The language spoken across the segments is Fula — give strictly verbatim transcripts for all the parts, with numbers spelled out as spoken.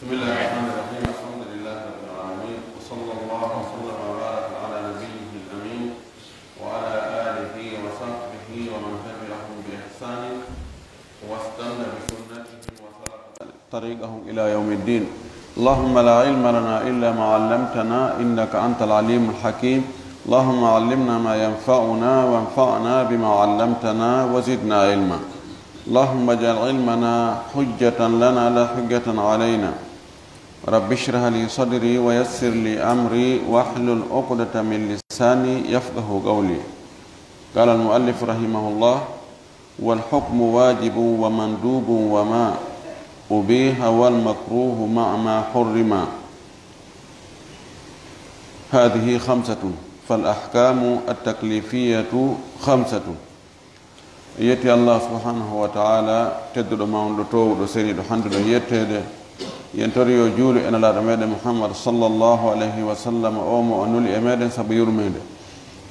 بسم الله الرحمن الرحيم. الحمد لله رب العالمين. وصلى الله وسلم وبارك على نبيه الأمين وعلى آله وصحبه ومن تبعهم بإحسان واستنى بسنتهم وسلك طريقهم إلى يوم الدين. اللهم لا علم لنا إلا ما علمتنا إنك أنت العليم الحكيم. اللهم علمنا ما ينفعنا وانفعنا بما علمتنا وزدنا علما. اللهم اجعل علمنا حجة لنا لا حجة علينا. رب اشرح لي صدري ويسر لي أمري واحلل عقدة من لساني يفقه قولي. قال المؤلف رحمه الله: والحكم واجب ومندوب وما أبيح والمكروه مع ما حرم. هذه خمسة، فالأحكام التكليفية خمسة. Yetti Allah subhanahu wa ta'ala, tedduɗo, mawnuɗo, toowuɗo, seniiɗo, handuɗo yetteede. Yen tori yo juulu e Nelaaɗo meɗen Muhammad sallallahu alayhi wa sallam, o mo o nuli e meɗen sabu yurmeende.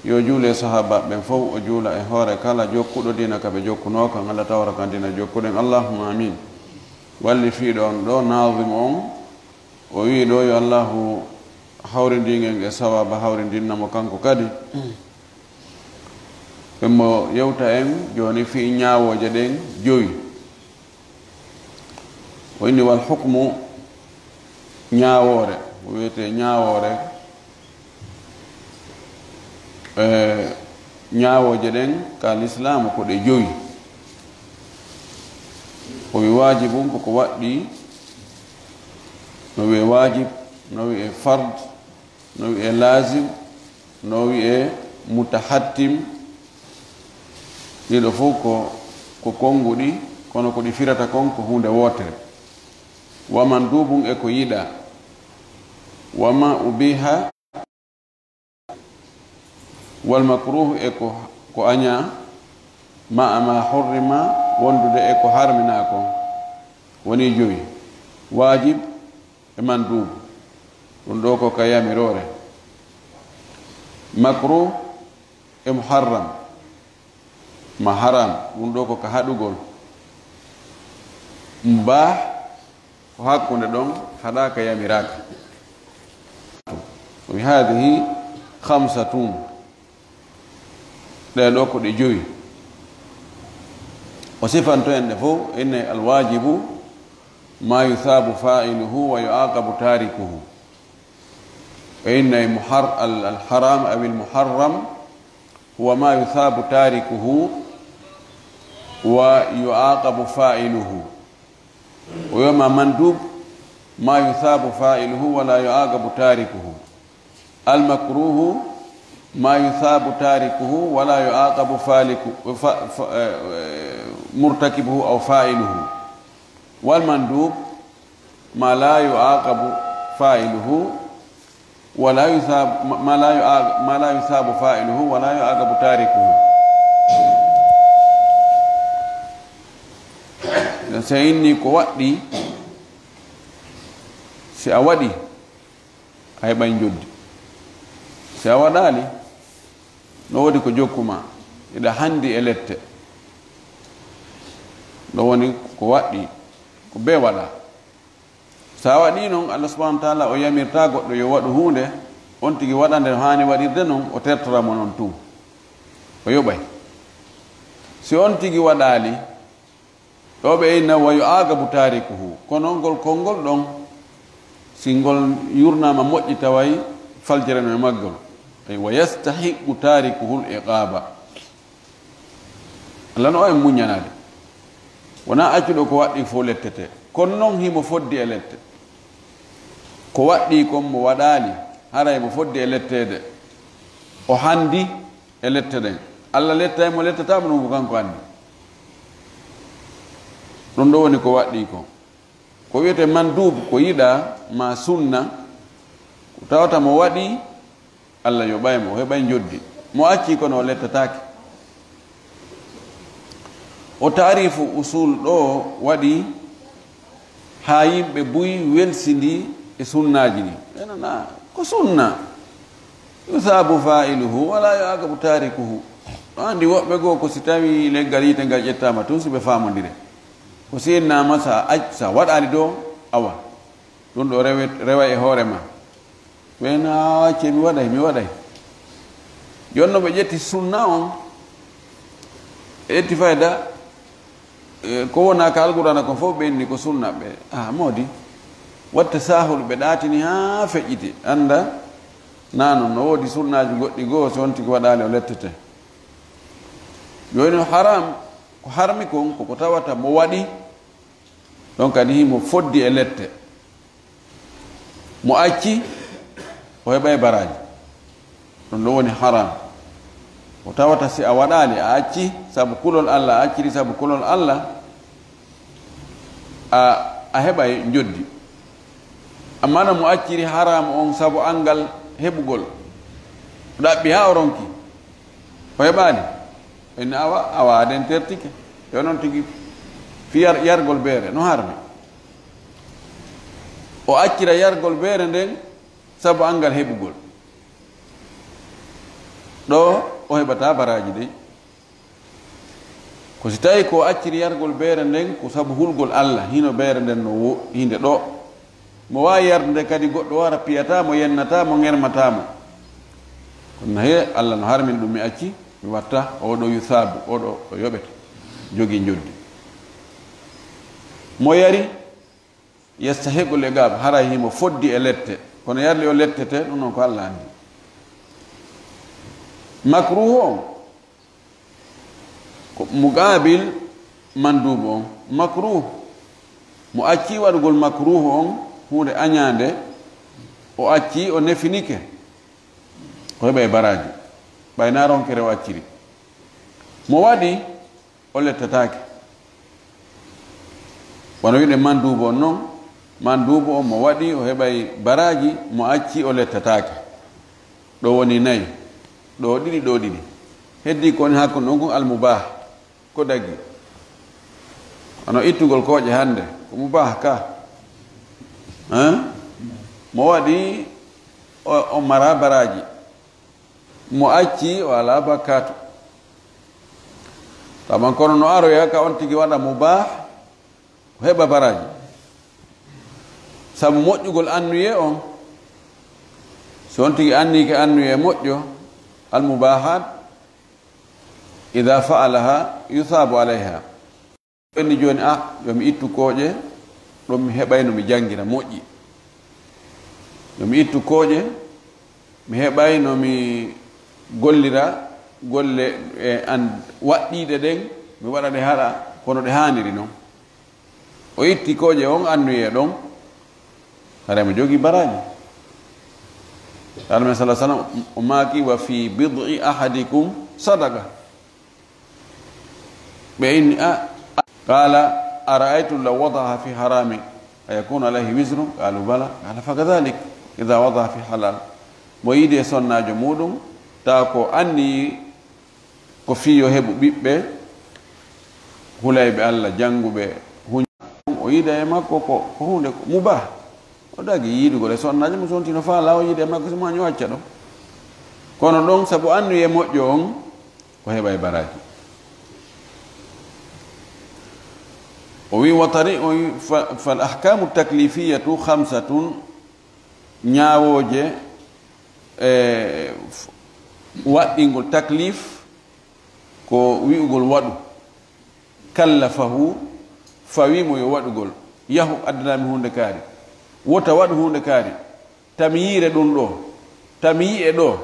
Yo juulu e sahaabaaɓe ɓen fow, o juula e hoore kala jokkuɗo diina ka ɓe jokkunoo kan, Allah tawra kan diina jokkuɗen. Allahumma amin. Walli fiiɗo on ɗo, naazim on, o wi'i ɗo yo Allahu hawrindingel e sawaaba, hawrindinna mo kanko kadi. Ɓe mo yewta en jooni fii ñaawooje ɗen jowi. O inni: wal hukmu, ñaawoore, ko wiyetee ñaawoore, e ñaawooje ɗen ka lislaamu ko ɗe jowi. O wi waajibun ko ko waɗɗii, no wi'e waajib, no wi'e fard, no wi'e laazim, no wi'e mutahattim. Ɗiɗo fof ko, ko konnguɗi, kono ko ɗi firata kon ko huunde wootere. Wa manduubun e ko yiɗaa. Wa ma ubiha, wal makruuhu e ko, ko añaa, ma ma hurrima, wondude e ko harminaa kon. Woni jowi: waajib e manduubu. Ɗum ɗo ko ka yamiroore. Makruuh e muharram. Ma haram, ɗum ɗo ko ka haɗugol. Mubaah, ko hakkunde ɗon, haɗaaka, yamiraaka. Wi haadihi khamsatun. Ɗee ɗo ko ɗe jowi. O sifanto en ɗe fof, inne alwaajibu ma yusaabu faa'iluhu wa yu'aaqabu taarikuhu. O inne muhar-, al-, alharam aw almuharram huwa ma yusaabu taarikuhu wa yu'aaqabu faa'iluhu. O wi'ama manduub ma yusaabu faa'iluhu wa la yu'aaqabu taarikuhu. Almakruuhu ma yusaabu taarikuhu wa la yu'aaqabu faaliku-, fa-, fa-, eh, eh, murtakibuhu aw faa'iluhu. Wal manduub ma la yu'aaqabu faa'iluhu wa la yusaabu, ma, ma la yu'a-, ma la yusaabu faa'iluhu wa la yu'aaqabu taarikuhu. So inni ko waɗɗii, si a waɗii, a heɓay njoddi. Si a waɗaali, no woodi ko jokkumaa, hiɗa hanndi e lette. Ɗo woni ko waɗɗii, ko bee waɗaa. So a waɗii non, Allah subhanahu wa ta'ala o yamirtaa goɗɗo yo waɗu huunde, on tigi waɗa nde no haani waɗirde non, o tertora mo non tun. O yoɓay. Si on tigi waɗaali, ɗo ɓe inna wa yu'aaqabu taarikuhu, kono ngol konngol ɗon, si ngol yurnaama moƴƴi taway faljere no e maggol. Ay, wa yastahiqqu taarikuhul iqaaba. Allah no waawi muññanaade. Wonaa accuɗo ko waɗɗii fof lettete. Kono non himo foddi e lette. Ko waɗɗii kon mo waɗaali, haray mo foddi e letteede. O hanndi e lette ɗen. Allah lettay mo lettataa mo, ɗum ko kanko anndi. Ɗum ɗo woni ko waɗɗii kon. Ko wiyetee manduub, ko yiɗaa, ma sunna, ko tawata mo waɗii, Allah yoɓay mo, o heɓay njoddi. Mo accii kono o lettataake. O taarifu usul ɗo waɗi haa yimɓe buy welsindi e sunnaaji ɗi. Ɓe nana ko sunna. Yusaabu faa'iluhu wa la yu'aaqabu taarikuhu. Ɗo anndi woɓɓe goo ko si tawii leggal yiite ngal ƴettaama tun si ɓe faamondire. Ko si innaama sa ac-, sa waɗaali ɗo, awa. Ɗum ɗo rewe-, reway e hoore ma. Ɓen, "A, acce, mi waɗay, mi waɗay." Jooni no ɓe ƴetti sunna on, ɓe ƴetti fayda, e, ko wona ka Alqur'aana kon fof ɓe inni ko sunna ɓe. A, moodi, watta sahul ɓe ɗaatini haa feƴƴiti. Annda, naa non no woodi sunnaaji goɗɗi goo, so on tigi waɗaali o lettete. Jooni no haram, ko harmi kon, ko ko tawata mo waɗi, ɗon kadi himo foddi e lette. Mo acci, o heɓay baraaji. Ɗum ɗo woni haram. Ko tawata si a waɗaali, a acci sabu kulol Alla, a acciri sabu kulol Alla, a, a heɓay njoddi. Amma no mo acciri haram on sabu anngal heɓugol, ɗaɓɓi haa o ronki, o heɓaali. En awa, awa aden tertike. Yo non tigi fiyar yargol beere, no harmi. O accira yargol beere nden sabu anngal heɓugol. Ɗo o heɓata baraaji ɗin. Ko si tawi ko o acciri yargol beere nden ko sabu hulgol Alla, hino beere nden no wo-, hinde ɗo. Mo waawi yardude kadi goɗɗo wara piyata mo, yennata mo, ŋermata mo. Kono he, Alla no harmin ɗum, mi acci, mi watta, oɗo yusaabu, oɗo o yoɓete, jogii njoddi. Mo yari, yastahiqul iqaab, haray himo foddi e lette, kono yarli o lettete, ɗum noon ko Alla anndi. Makruuhu on, ko muqaabil manduubu on. Makruuhu, mo acci waɗugol makruuhu on, huunde añaande, o acci, o nefinike, ko heɓa e baraaji, ɓay na ronkere o acciri. Mo waɗi, o lettataake. Wano wi'ude manduubu on non, manduubu on mo waɗi, o heɓay baraaji, mo acci, o lettataake. Ɗo woni nayi, ɗo ɗiɗi, ɗo ɗiɗi. Heddi ko woni hakkunde on kon almubah, ko dagi. Wano ittugol kooƴe hannde, ko mubah ka. Hein? Mo waɗi, o, o mara baraaji. Mo acci, o alaa bakkaatu. Taman kono no aroya ka on tigi waɗa mubah, o heɓa baraaji. Sabu moƴƴugol annuye on, so on tigi anniike annuye moƴƴo, al mubahat, ida faalaha yusabu alayha. Ɓenni jooni, a, yo mi ittu kooƴe, ɗum mi heɓay no mi janngira moƴƴi. Yo mi ittu kooƴe, mi heɓay no mi gollira golle e an waɗɗiiɗe ɗen, mi waɗa ɗe haɗa kono ɗe haaniri non. O itti kooƴe on annuyee ɗon, haray mo jogii baraaji. Almai sala sallam o maaki, "Wa fi bid'i ahadikum sadaqa." Ɓe inni, a, a, qala, "Ara'aytum law wada'aha fi haramin, ayakunu alayhi wizrun?" Qalu, "Bala." Qala, "Fakadhalik idha wada'aha fi halal." Mo yiide e sonnaajo muɗum, tawa ko anni ko fii yo heɓu ɓiɓɓe hulayɓe Allah, jannguɓe, huñ-, o yiida e makko ko, ko huunde ko mubah. O dagi yiidugol e sonnaajo mum, so wonti no faalaa o yiida e makko, si mo añi o acca ɗon. Kono ɗon, sabu annuye moƴƴo on, ko heɓa e baraaji. O wi, wa tari-, o wi, fa, fal ahkamu taklifiyatu khamsatun, ñaawooje, e, f-, waɗɗingol taklif ko wi'ugol waɗu. Kallafahu, fawi mo yo waɗugol. Yahu, addanami huunde kaari. Wota waɗu huunde kaari. Tami yiire ɗum ɗo, tami yi'e ɗo,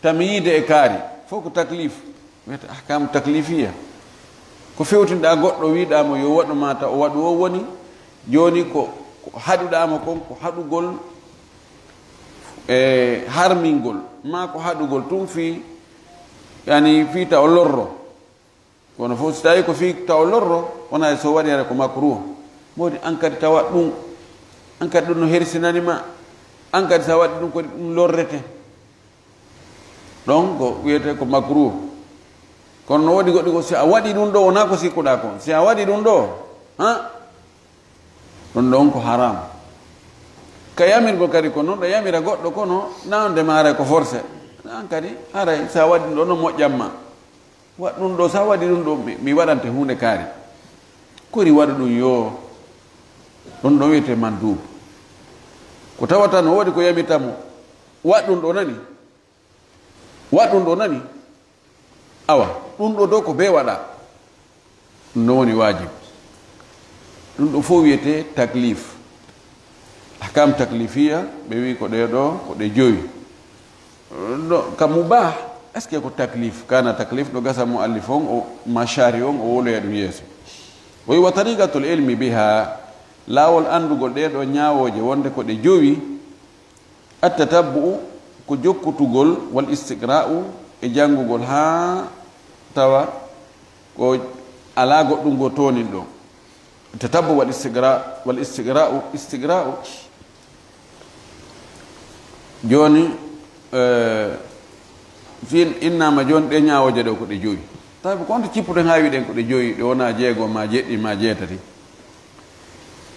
tami yiide e kaari, fof ko taklif, wiyata ahkamu taklifiya. Ko fewtinɗa goɗɗo, wiɗa mo yo waɗu, mata o waɗu, o woni, jooni ko, ko haɗuɗa mo kon, ko haɗugol e harmingol, ma ko haɗugol tun fii, yani fii ta o lorro. Kono fof, si tawi ko fii taw lorro, wona e so waɗi hara ko makruh. Modi an kadi tawat ɗum, an kadi ɗum no hersinani ma, an kadi sa waɗi ɗum ko ɗum lorrete. Ɗon ko wiyete ko makruh. Kono no waɗi goɗɗi ko si a waɗi ɗum ɗo, wona ko sikkuɗa kon. Si a waɗi ɗum ɗo, ha? Ɗum ɗon ko haram. Ka yamirgol kadi ko non ɗo yamira goɗɗo, kono na on dema haray ko forcé. An kadi haray sa waɗi ɗum ɗo no moƴƴan ma. Waɗ ɗum ɗo, sa waɗi ɗum ɗo, mi, mi waɗante huunde kaari. Kori waɗu ɗum yo, ɗum ɗo wiyete manduubu. Ko tawata no woodi ko yamirta mo, waɗ ɗum ɗo nani, waɗ ɗum ɗo nani. Awa, ɗum ɗo dow ko bee waɗa. Ɗum ɗo woni waajib. Ɗum ɗo fof wiyetee taklif. Ahkam taklifiya, ɓe wi ko ɗee ɗo, ko ɗe jowi. No, ka mubah, est-ce que ko taklif? Kana taklif, ɗo gasa muallif on, o, ma shari on, o woloya ɗum yeeso. O wi, "Wa tariqatul ilmi biha, laawol anndugol ɗee ɗo ñaawooje wonde ko ɗe jowi, at-tatabbu'u, ko jokkutugol, wal istiqra'u, e janngugol haa tawa ko alaa goɗɗum ngo toonin ɗon." Tatabbu wal istiqra, wal istiqra'u, istiqra'u. Jooni, eh, si innaama jooni ɗe ñaawooje ɗo ko ɗe jowi. Tawi ko honto cipputen haa wiɗen ko ɗe jowi, ɗe wona jeego ma jeɗɗi ma jeetati.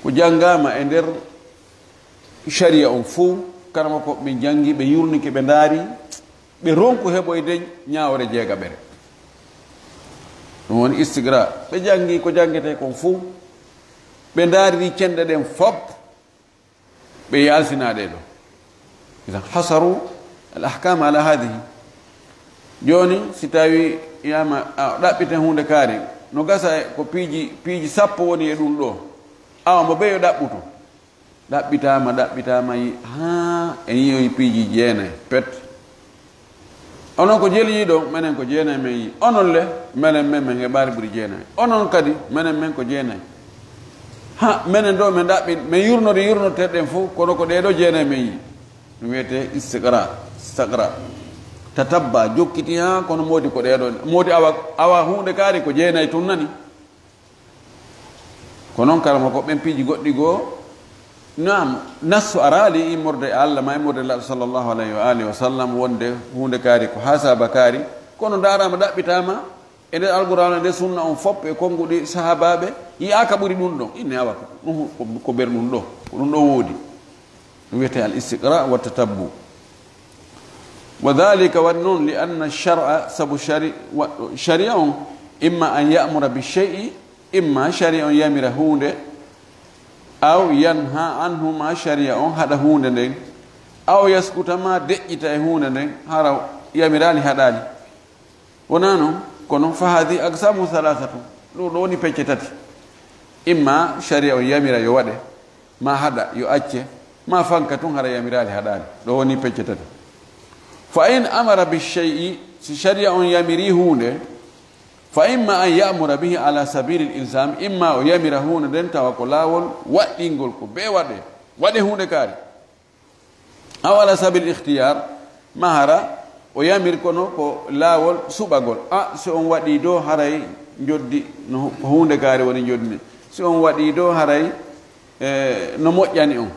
Ko janngaama e nder sharia on fof, karamoko ɓe janngi, ɓe yurnike, ɓe ndaari, ɓe ronku heɓoyde ñaawoore jeegaɓere. Ɗum woni istiqra. Ɓe janngi ko janngetee kon fof, ɓe ndaariri cenɗe ɗen fof, ɓe yaltina ɗe ɗo. Idan hasaru al ahkam ala hadihi. Jooni, si tawi yama a ɗaɓɓita huunde kaari, no gasa e ko piiji, piiji sappo woni e ɗum ɗo. Awa mo ɓeyo ɗaɓɓuto. Ɗaɓɓitaama, ɗaɓɓitaama, yi-, haa en yiyoyi piiji jeenayi, pet. Onon ko jeli yiɗon, menen ko jeenayi men yi. Onon le, menen men, men heɓaali ɓuri jeenayi. Onon kadi, menen men ko jeenayi. Ha, menen ɗo men ɗaɓɓi, men yurnori yurnoteɗen fof, kono ko ɗee ɗo jeenayi men yi. Ɗum wiyetee istiqra, istiqra. Tatabba, jokkiti haa kono moodi ko ɗee ɗo. Moodi awa, awa huunde kaari ko jeenayi tun nani. Ko noon, karamoko, ɓen piiji goɗɗi goo, naam, nassu araali immorde e Allah ma immorde Laaɗo sallallahu alayhi wa alihi wa sallam wonde huunde kaari ko haa saaba kaari, kono ndaaraama ɗaɓɓitaama e nder Alqur'aana, nder sunna on fof e konnguɗi sahaabaaɓe, yi'aaka ɓuri ɗum ɗon. Inne awa ko, ko, ko ɓer ɗum ɗo, ko ɗum ɗo woodi. Ɗum wiyetee al istiqra wa tatabbu. Wa dhalika, waɗi noon, li anna shar'a, sabu shari-, wa-, sharia on, imma an ya'mura bi shay'i, imma sharia on yamira huunde, aw yanha anhu, ma sharia on haɗa huunde nden, aw yaskuta, ma deƴƴita e huunde nden, hara yamiraali haɗaali. Wonaa noon, kono fa hadi aqsamu thalathatu, ɗum ɗo woni pecce tati. Imma sharia on yamira yo waɗe, ma haɗa yo acce, ma fanka tun hara yamiraali haɗaali. Ɗo woni pecce tati. Fa in amara bi shay'i, si sharia on yamiri huunde, fa imma an ya'mura bihi ala sabilil ilzam, imma o yamira huunde nden tawa ko laawol waɗɗingol ko bee waɗe, waɗe huunde kaari. Aw ala sabil ikhtiyar, ma hara o yamir kono ko laawol suɓagol. A, si on waɗii ɗo haray njoddi no, ko huunde kaari woni njoddi. Si on waɗii ɗo haray, e, no moƴƴani on.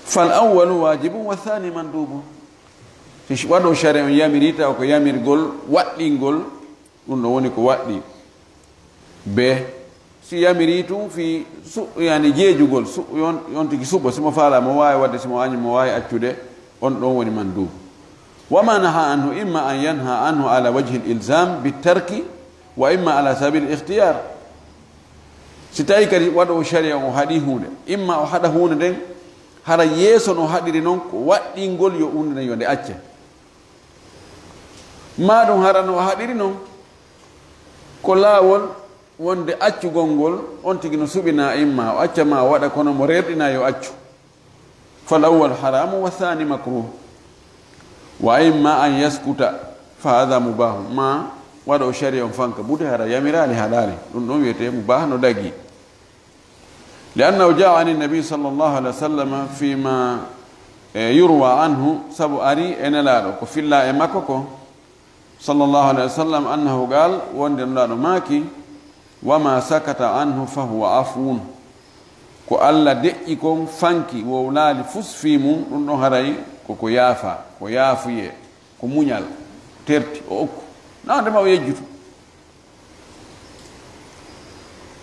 Fal awwalu wajibun wa thani mandubun. Si waɗo shari on yamiri taw ko yamirgol waɗɗingol, ɗum ɗo woni ko waɗɗi. Be si yamiri tun fii su-, yani jeejugol, su-, yon-, yon tigi suɓo, si mo faala mo waawi waɗde, si mo añi mo waawi accude, on ɗon woni manduubu. Wa ma naha anhu, imma an yanha anhu ala wajhi al-ilzam bi tarki, wa imma ala sabil ikhtiyar. Si tawi kadi waɗo sharia on o haɗi huunde, imma o haɗa huunde nden, hara yeeso no haɗiri non ko waɗɗingol yo huunde nden yo nde acce. Maa ɗum hara no o haɗiri non, ko laawol wonde accugol ngol, on tigi no suɓinaa imma o acca ma o waɗa, kono mo reerɗinaa yo accu. Fal awwal haramu wa thani makruh. Wa imma an yaskuta fa hadha mubahun. Ma waɗo sharia on fanka buti hara yamiraali haɗaali. Ɗum ɗon wiyetee mubah no dagi. Li annahu jaa ani nabi sallallahu alaihi wasallam fima, eh, yurwa anhu, sabu ari e Nelaaɗo ko filla e makko ko, sallallahu alaihi wasallam, annahu qaal, wonde Nelaaɗo maaki, wa ma sakata anhu fa huwa afwun. Ko Alla deƴƴi kon fanki wowlaali fus fii mum, ɗum ɗon haray ko ko yaafa, ko yaafuyee, ko muñal, terti, o okku. Na wonde ma o yejjutu.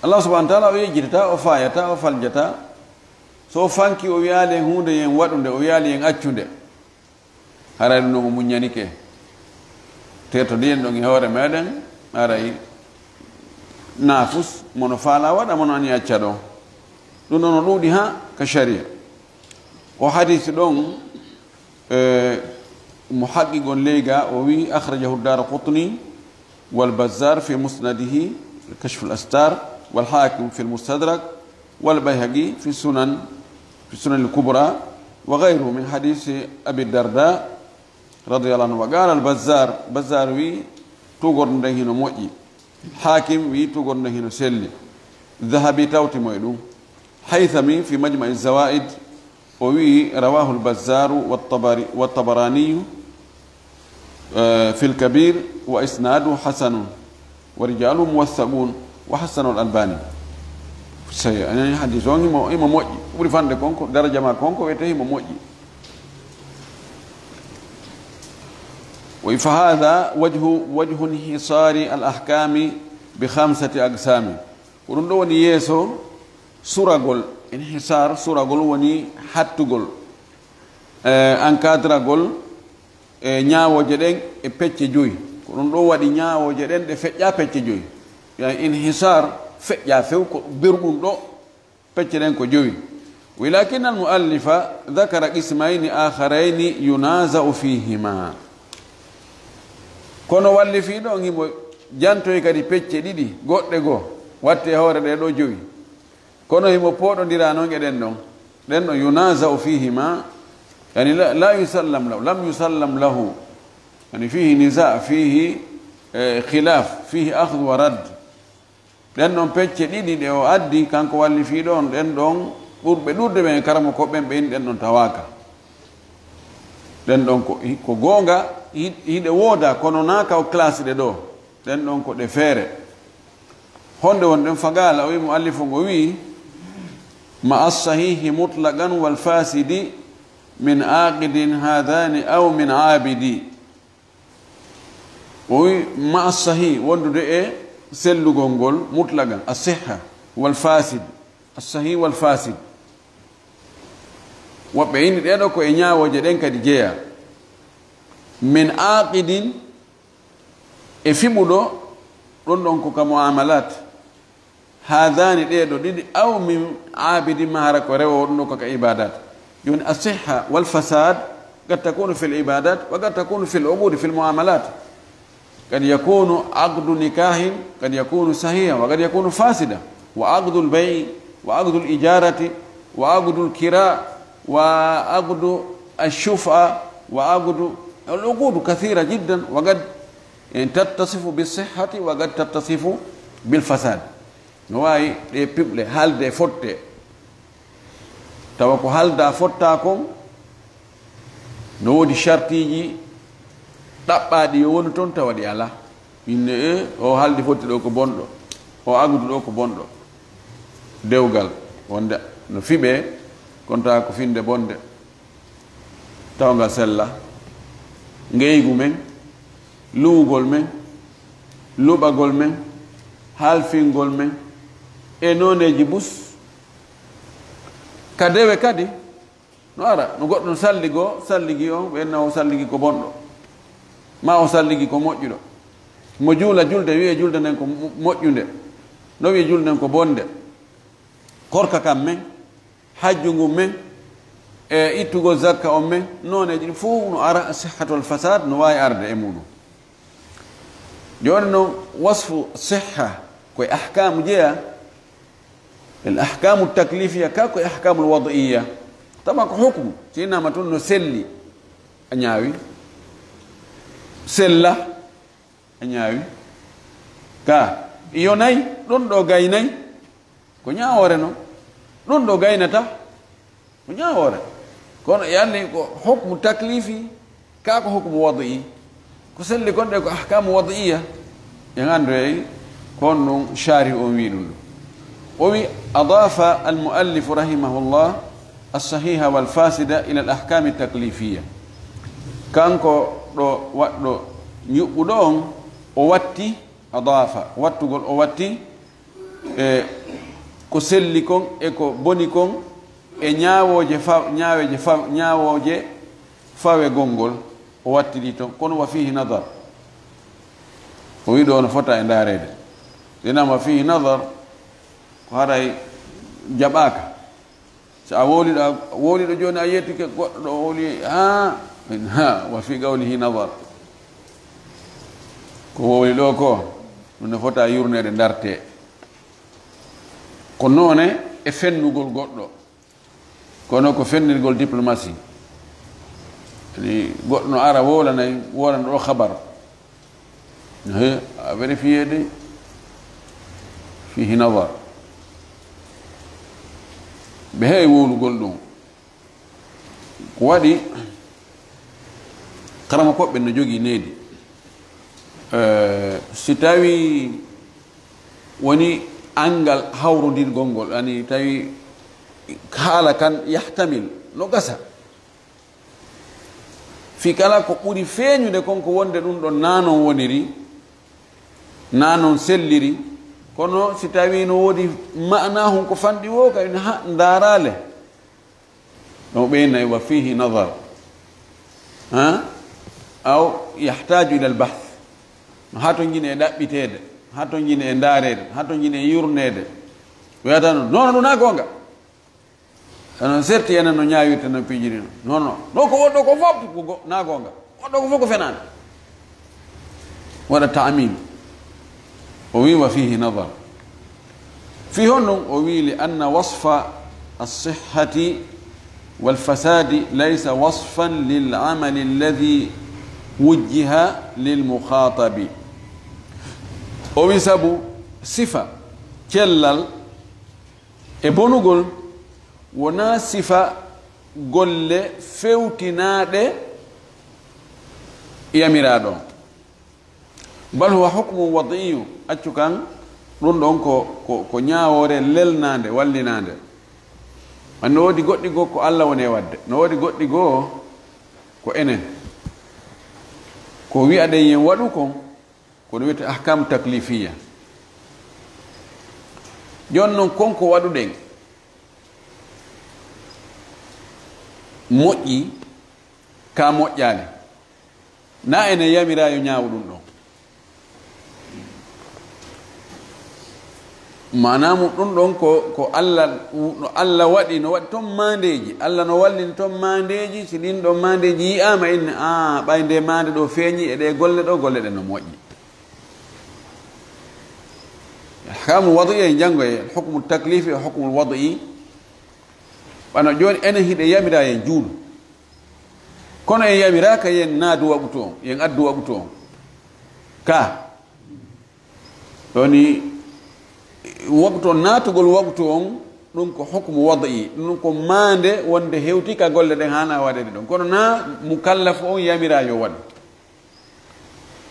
Allah subhanahu wa ta'ala o yejjitata, o faayata, o faljata. So o fanki, o wiyaali en huunde yen waɗunde, o wiyaali en accunde. Haray ɗum ɗon o muññanike. Tertodiyen ɗon e hoore meɗen, haray naafus, mono faala waɗa, mono ani acca ɗo. Ɗum ɗon no ɗuuɗi haa ka sharia. O hadisi ɗon, eh, mo haqiqon leyga, o wi, "Akhrajahu Daraqutni wal Bazzar fi musnadihi, Kashf al Astar, wal Hakim fi al Mustadrak, wal Bayhaqi fi Sunan, fi Sunan al Kubra, wa ghayruhu min hadisi Abi Darda, radiyallahu anhu." Wa qala al Bazzar, Bazzar wi, "Tugorde nden hino moƴƴi." Hakim wi, "Tugorde nden hino selli." Dhahabi tawti mo e ɗum. Haythami fi Majma'i Zawaid, o wi, "Rawahu al Bazzaru wa Tabari-, wa Tabaraniyu, eh, fi al Kabir, wa isnadu hasanun, wa rijalu muwaththaqun, wa hassanu al Albani." Sey, anen hadis on himo, himo moƴƴi. Ɓuri fande kon ko, daraja ma kon ko wiyete himo moƴƴi. Wa fa hadha wajhu, wajhu inhisari al ahkami bi khamsati aqsami. Ko ɗum ɗo woni yeeso suragol, inhisar, suragol woni hattugol, eh, encadragol, e ñaawooje ɗen e pecce joyi. Ko ɗum ɗo waɗi ñaawooje ɗen ɗe feƴƴa pecce joyi. Yani inhisar feƴƴa few ko berɗum ɗo, pecce ɗen ko jowi. Wi, lakin al muallifa dhakara qismayni akharayni yunaza'u fihima. Kono wallifiiɗo on himo jantoy kadi pecce ɗiɗi goɗɗe goo, watte hoore ɗe ɗo jowi. Kono himo pooɗondira non e ɗen ɗon. Ɗen ɗon yunaza'u fihima, yani la, la yusallam lahu, lam yusallam lahu. Yani fihi niza, fihi, eh, khilaf, fihi akhdhu wa radd. Ɗen ɗon pecce ɗiɗi ɗe o addi, kanko wallifiiɗo on, ɗen ɗon ɓurɓe ɗuuɗude ɓen e karamoko ɓen, ɓe in ɗen ɗon tawaaka. Ɗen ɗon ko, ko goonga, hi-, hiɗe wooda, kono naa ka o classe ɗe ɗo. Ɗen ɗon ko ɗe feere. Honde won ɗen? Faqala, o wi, muallifu ngo wi, "Ma'a sahihi mutlaqan wal fasidi min aqidin hadhani aw min abidi." O wi, "Ma'a sahih", wondude e sellugol ngol, mutlaqan, as-sihha wal fasid, as-sahih wal fasid. Woɓɓe ini ɗee ɗoo ko e ñaawooje ɗen kadi jeyaa. Min aqidin, e fiɓuɗo, ɗon ɗon ko ka muamalat. Haadaani, ɗee ɗoo ɗiɗi, aw min aabidi, maa hara ko rewo, ɗum ɗoo ko ka ibadat. Jooni, asihha wal fasad qad takunu fil ibadat wa qad takunu fil uqudi, fil muamalat. Qad yakunu aqdu nikahin, qad yakunu sahiha, wa qad yakunu fasida. Wa aqdul bay'i, wa aqdul ijarati, wa aqdul kira, wa aqdu ash-shuf'a, wa aqdu, al uqudu kathira jiddan, wa qad, en, tattasifu bis sihhati, wa qad tattasifu bil fasad. No waawi ɗee piɓle haalde e fotte, tawa ko haalda fottaa kon, no woodi shartiiji ɗaɓɓaaɗi yo wonu ton, tawa ɗi alaa. Inne, e, o haaldi fotti ɗoo ko bonɗo, o agudu ɗoo ko bonɗo. Dewgal, wonde no fiɓee, kon tawa ko finde bonde. Tawngal sella, ngeygu men, luwugol men, luɓagol men, halfingol men, e nooneeji bus. Ka dewe kadi, no ara, no goɗɗo no salligi o, salligi on, ɓe enna o salligi ko bonɗo, ma o salligi ko moƴƴuɗo. Mo juula julde, wi'e julde nden ko mo-, moƴƴunde, no wi'e julde nden ko bonde. Korka kam men, hajju ngun men, e ittugol zakka on men, nooneeji ɗin fof no ara, sihhatul fasad no waawi arde e muɗum. Jooni noon, wasfu sihha ko e ahkaamu jeyaa, al ahkaamu taklifiya, ka ko e ahkaamul wad'iya. Tawa ko hukmu, si innama tun no selli, a ñaawi. Sella, a ñaawi. Ka yonay, ɗum ɗo gaynay, ko ñaawoore non. Ɗum ɗo gaynata, ko ñaawoore. Kono yalni ko hukmu taklifi, ka ko hukmu wad'i. Ko selli kon ɗe ko ahkamu wad'iya. En andu ey kon ɗum shari on wi ɗum ɗo. O wi, adafa al muallifu rahimahullah as-sahiha wal fasida ila al ahkami taklifiya. Kanko ɗo waɗɗo ñuɓɓuɗo on, o watti, adafa, wattugol o watti, e ko selli kon e ko boni kon, e ñaawooje fa-, ñaaweeje fa-, ñaawooje fawegol ngol, o watti ɗi ton. Kono wa fihi nadar. O wi ɗo no fota e ndaareede. Ɗinam wa fihi nadar, ko haray jaɓaaka. So a wowli ɗo, a wowli ɗo jooni, a yettike goɗɗo ɗo wowli, ha, ha, wa fi qawlihi nazar. Ko wowli ɗo ko, ɗum ne fota yurneede, ndarte. Ko noone e fennugol goɗɗo. Kono ko fennirgol diplomatie. Ni goɗɗo no ara wowlanay, wowlana ɗo habar. He, a vérifié de. Fihi nazar. Ɓe heewi wowlugol ɗum. Ko waɗi, karama koɓɓe no jogii needi. Eh, si tawi woni anngal hawrodirgol ngol, ani tawi haala kan yahtamil, no gasa. Fi kala ko ɓuri feeñude kon ko wonde ɗum ɗon naa non woniri, naa non selliri, kono si tawi no woodi maana hon ko fanɗi wo, kadi ha ndaarale. Ɗum ɓeynay wa fihi nazar. Ha? Aw yahtaju ila al bahth. No hatonjine e ɗaɓɓiteede, hatonjine e ndaareede, hatonjine e yurneede. Wiyata no, non, ɗum na goonga. Eno serti enen no ñaawirta no pijiri no. Non, non. Ɗo ko woɗɗo ko fof ko go-, na goonga. Woɗɗo ko fof ko fenaande. Waɗa ta'mim. O wi wa fihi nazar. Fi honɗum? O wi li anna wasfa as-sihhati wal fasadi laysa wasfan lil amali alladhi wujjiha lil mukhatabi. O wi sabu sifa cellal e bonugol wonaa sifa golle fewtinaaɗe yamiraaɗo on. Bal huwa hukmu wadiyu, accu kan, ɗum ɗon ko, ko, ko ñaawoore lelnaande, wallinaande. An no woodi goɗɗi goo ko Alla woni e waɗde, no woodi goɗɗi goo ko enen. Ko wi'aɗen yen waɗu kon, ko ɗum wiyetee ahkam taklifiya. Jooni non, kon ko waɗuɗen moƴƴi, ka moƴƴaali. Na ene yamiraa yo ñaawu ɗum ɗon. Maanaa mum ɗum ɗon ko, ko Alla, no Alla waɗi, no waɗi toon maandeeji. Alla no wallini toon maandeeji, si ɗin ɗon maandeeji yi'aama, inne, "Aa, ɓay nde maande ɗo feeñi e ɗe golle ɗo, golle ɗen no moƴƴi." Ahkamu wadi en janngo e hukmu taklifi e hukmu wadi. Ɓano jooni enen hiɗe yamiraa en juulu. Kono en yamiraaka yen naadu waqtu on, yen addu waqtu on. Ka. Ɗoni waqtu on, naatugol waqtu on, ɗum ko hukmu wadi, ɗum ko maande wonde hewti ka golle ɗen haana waɗeede ɗon. Kono na mukallafu on yamiraa yo waɗu.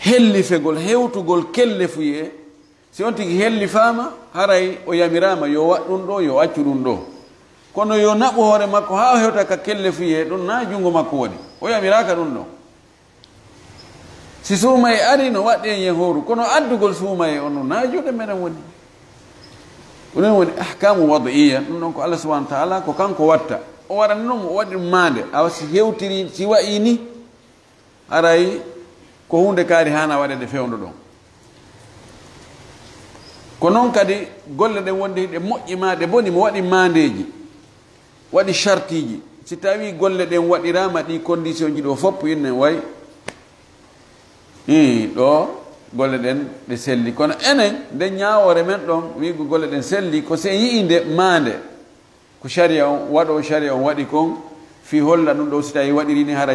Hellifegol, hewtugol kellefuyee, si on tigi hellifaama, haray o yamiraama yo waɗ ɗum ɗo, yo accu ɗum ɗo. Kono yo naɓu hoore makko haa o hewta ka kellefuyee, ɗum na junngo makko woni. O yamiraaka ɗum ɗo. Si suumaye ari, no waɗɗi en yen hooru, kono addugol suumaye on, ɗum na juuɗe meɗen woni. Ɗum woni ahkamu wadiya, ɗum ɗon ko Allah subhanahu wa ta'ala, ko kanko watta. O waɗani ɗum, o waɗi ɗum maande. Awa si hewtiri, si wa'i ni, haray ko huunde kaari haana waɗeede fewndo ɗon. Ko noon kadi golle ɗen wonde hiɗe moƴƴi maa ɗe boni, mo waɗi maandeeji, waɗi shartiiji. Si tawii golle ɗen waɗiraama ɗii condition ji ɗo fof, inne way, ii, ɗo golle ɗen ɗe selli. Kono enen, nden ñaawoore men ɗon, wiigo golle ɗen selli, ko si en yi'ii nde maande. Ko sariya on, waɗo sariya on waɗi kon, fii holla ɗum ɗo, si tawi waɗiri ni, hara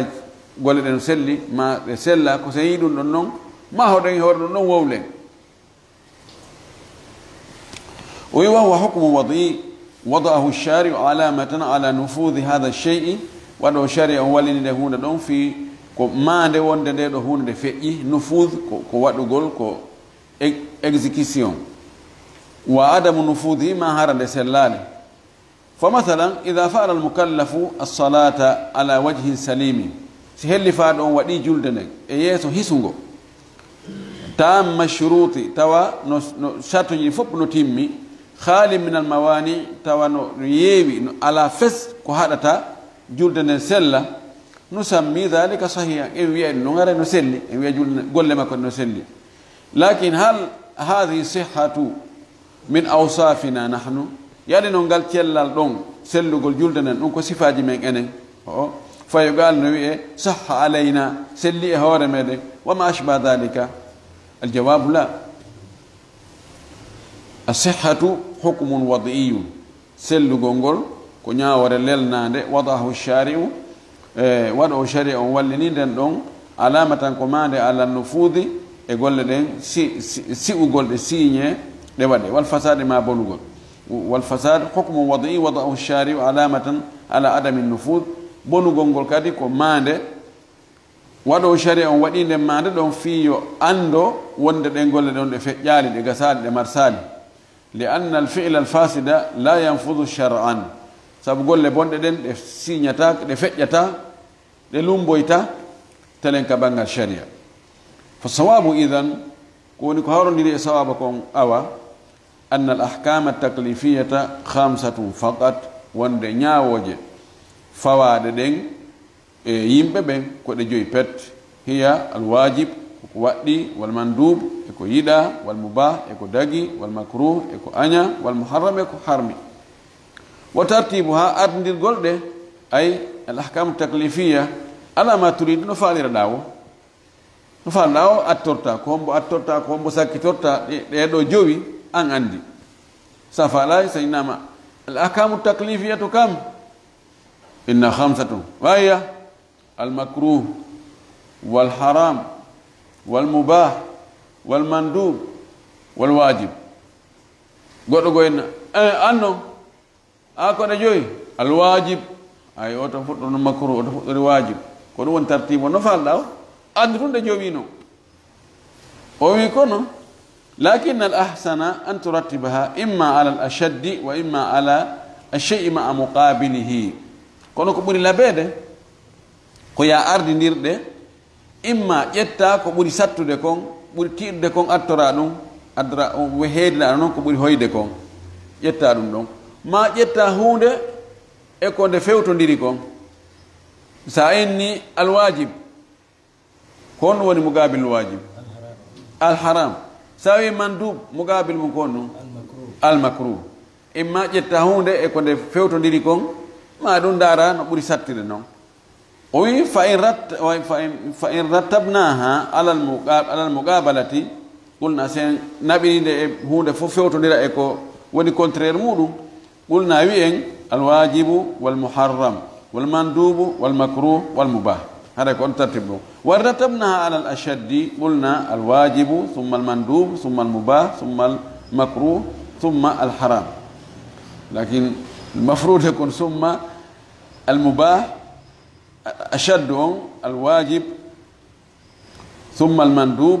golle ɗen selli, ma ɗe sella, ko so yii ɗum ɗon non, ma hoɗen e hoore ɗum ɗon wowlen. O wi, wa huwa hukmu wadi, wada'ahu shari'u alamatan ala nufudhi hadha shay'i, waɗo sariya on wallini nde huunde ɗon fii ko maande wonde nde ɗo huunde nde feƴƴi, nufudh ko, ko waɗugol, ko e-, exécution. Wa adamu nufudhi ma hara nde sellaali. Fa mathalan, idha fa'ala al-mukallafu as-salata ala wajhin salimin, si hellifaaɗo on waɗi julde nden e yeeso hisungo, tamma shuruti, tawa no, no sartuji fof no timmi, khali min al-mawani, tawa no, no yeewi, no ala fes ko haɗata julde nden sella, nusammi dhalika sahihan, en wiya ɗum no ngara no selli, en wiya julde, golle makko no selli. Lakin hal hadhihi sihhatu min awsafina nahnu? Yaade non ngal cellal ɗon, sellugol julde nden, ɗum ko sifaaji men enen. O, fayo gaal no wi'e, "Sahha alayna", selli e hoore meɗen. "Wa ma ashba dhalika?" Al jawabu la. As-sihhatu hukmun wad'iyun. Sellugol ngol ko ñaawoore lelnaande, wada'ahu shari'u, e, waɗo o shari'a on wallini nden ɗon, alamatan ko maande, ala nufudi e golle ɗen, si, si, si'ugol ɗe siiñe ɗe waɗe, wal fasadi ma bonugol. Wal fasad hukmun wadi'i wada'ahu shari'u alamatan ala adami nufud. Bonugol ngol kadi ko maande, waɗo shari'a on waɗi nden maande ɗon fii yo anndo wonde ɗen golle ɗon ɗe feƴƴaali, ɗe gasaali, ɗe marsaali. Li anna al fi'la al fasida la yanfudu shar'an. Sabu golle bonɗe ɗen ɗe siiñata, ɗe feƴƴata, ɗe lumboyta, telen ka banngal shari'a. Fa sawabu idan, ko woni ko hawrondiri e sawaba kon awa, anna al ahkama taklifiyata khamsatun faqat, wonde ñaawooje fawaaɗe ɗen e yimɓe ɓen ko ɗe joyi pet. Hiya al wajib, ko ko waɗɗi, wal mandub, e ko yiɗa, wal mubah, e ko dagi, wal makruh, e ko aña, wal muharram, e ko harmi. Wa tartibuha, ardirgol ɗe, ay al ahkamu taklifiya, ala ma turidu, no faaliraɗa o. No faalɗa o attorta, ko hombo attorta, ko hombo sakkitorta, ɗe, ɗe ɗo jowi, an andi. Sa faalay, sa innama, al ahkamu taklifiyatu kam? Inna khamsatun. Wa hiya al makruh, wal haram, wal mubah, wal mandub, wal wajib. Goɗɗo go inna, eh, anno, a ko ɗe joyi, al wajib, ay, oto fuɗɗono makruh, oto fuɗɗori wajib. Ko ɗum woni tartibu, no faalɗa o? Andu tun ɗe jowi non. O wi kono, lakin al ahsana an turattibaha imma ala al ashaddi wa imma ala al shay'i ma'a muqabilihi. Kono ko ɓuri labeede, ko ya ardindirɗe, imma ƴetta ko ɓuri sattude kon, ɓuri tiiɗude kon, attora ɗum, addora, heedina noon ko ɓuri hoyde kon, ƴetta ɗum ɗon. Ma ƴetta huunde e ko nde fewtondiri kon. Sa inni al wajib, ko honɗum woni muqabil wajib? Al haram. Sa wi mandub, muqabil mum ko honɗum? Al makruh. Imma ƴetta huunde e ko nde fewtondiri kon, ma ɗum ndaara no ɓuri sattude non. O wi, fa in rat-, fa in, fa in rattabnaha alal muqa-, alal muqabalati, qulna, sen naɓiri nde e huunde fof fewtondira e ko woni contraire muɗum, qulna, wi'en, al wajibu wal muharram wal mandubu wal makruh wal mubah. Haɗa ko on tartib ɗum. Wa in rattabnaha alal ashaddi, qulna, al wajibu, thumma al mandub, thumma al mubah, thumma al makruh, thumma al haram. Lakin mafrude kon thumma al mubah, ashaddu on, al wajib, thumma al mandub,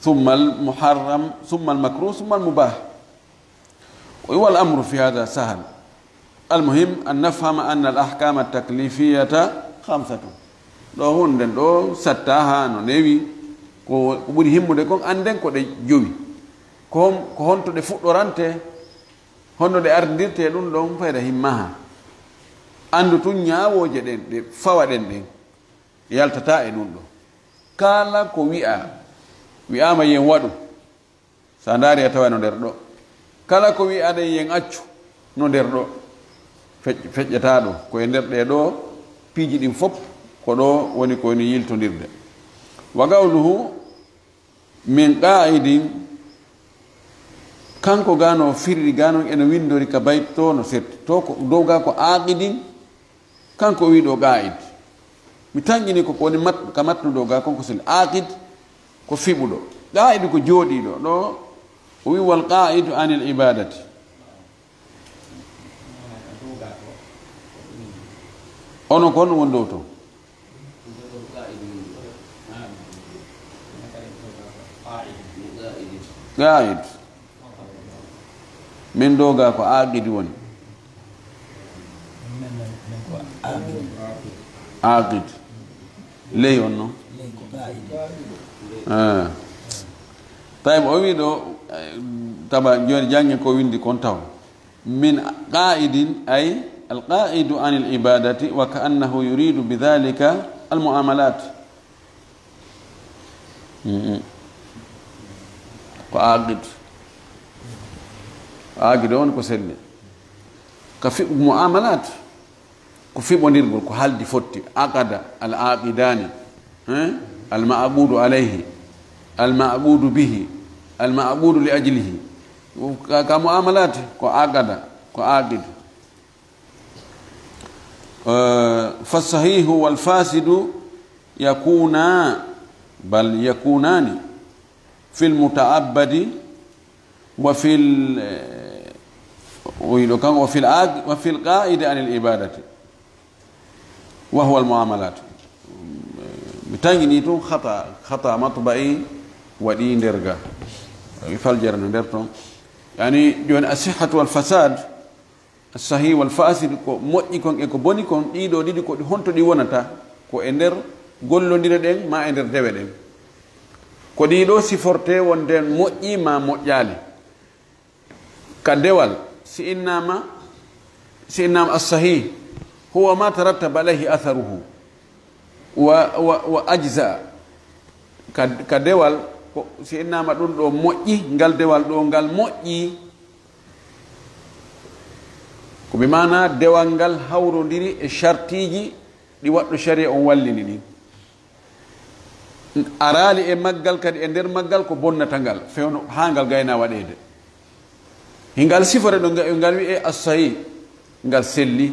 thumma al muharram, thumma al makruh, thumma al mubah. Wal amru fi hadha sahal. Al muhim an nafhama anna al ahkama taklifiyata khamsatun. Ɗo hunden ɗo satta ha no newi, ko, ko ɓuri himmude kon, anden ko ɗe jowi. Ko hon-, ko honto ɗe fuɗɗorante, honno ɗe ardindirte, ɗum ɗon fayda himmaha. Andu tun ñaawooje ɗen, ɗe fawaɗen ɗen, yaltata e ɗum ɗo. Kala ko wi'a, wi'ama yen waɗu, sa ndaari a tawa no nder ɗo. Kala ko wi'aɗen yen accu, no nder ɗo. Feƴ-, feƴƴata ɗo. Ko e nder ɗe ɗo piiji ɗin fop, ko ɗo woni ko woni yiltondirde. Wa qawluhu, min qa'idin, kanko gano firri ganon eno windori ka bayt to no setti. To ko dow ga ko aqidin, kanko o wi ɗo qa'id. Mi tanƴini ko ko woni mat-, ka matnu ɗo ga kon ko sel. Aqid ko fiɓuɗo. Qa'id ko jooɗiiɗo. Ɗo o wi wal qa'idu anil ibadati. Ono kon won ɗo to. Qa'id. Min ɗo ga ko aqid woni. Aqid. Ley on non. Eh. Tawi o wi ɗo, eh, taba joni jannge ko windi kon taw. Min qa'idin, ay al qa'idu anil ibadati, wa ka annahu yuridu bi dhalika al muamalat. Mm-mm. Ko aqid. Aqid on ko selli. Ka fi-, muamalat, ko fiɓondirgol, ko haldi fotti. Aqada, al aqidani, eh? Al maqudu alayhi, al maqudu bihi, al maqudu li ajlihi. Ka, ka muamalat, ko aqada, ko aqid. Eh, fa sahihu wal fasidu yakuna, bal yakunani, fil mutaabadi, wa fil, eh, o yiɗo kan, wa fil aq-, wa fil qaidi anil ibadati, wa huwa al muamalat. Mi tangini tun khata, khata matba'i waɗi nder ga. Mi faljere no nder ton. Yani, joni asihhatu wal fasad, as-sahih wal fasid, ko moƴƴi kon e ko boni kon, ɗiɗo ɗiɗi ko ɗi honto ɗi wonata? Ko e nder gollondire ɗen, ma e nder dewe ɗen. Ko ɗiɗo siforte wonde moƴƴi ma moƴƴali. Ka dewal, si innama, si innama as-sahih, huwa ma tarattaba alayhi atharuhu wa, wa, wa ajza. Ka, ka dewal, ko si innama ɗum ɗo moƴƴi, ngal dewal ɗo ngal moƴƴi. Ko bi maana dewal ngal hawrondiri e shartiiji ɗi waɗɗo sharia on wallini ɗin. Araali e maggal kadi, e nder maggal ko bonnata ngal, fewno haa ngal gayna waɗeede. Hingal sifore ɗo nga-, ngal wi'e assayi, ngal selli.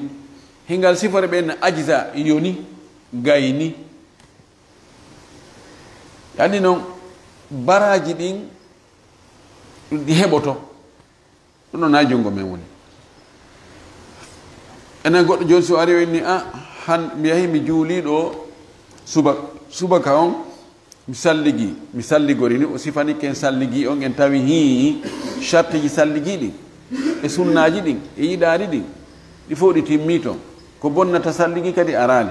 Hingal sifore ɓen ajza, yoni, gayni. Anndi noon, baraaji ɗin ɗi heɓoto. Ɗum ɗo na junngo men woni. Enen goɗɗo jooni, so ari o inni, "A, han mi yahi mi juuli ɗo suba-, subaka on, mi salligi, mi salligori ni," o sifani ken salligi on, en tawi hii shartiji salligi ɗin, e sunnaaji ɗin, e yiɗaari ɗin, ɗi fof ɗi timmi ton. Ko bonnata salligi kadi araali.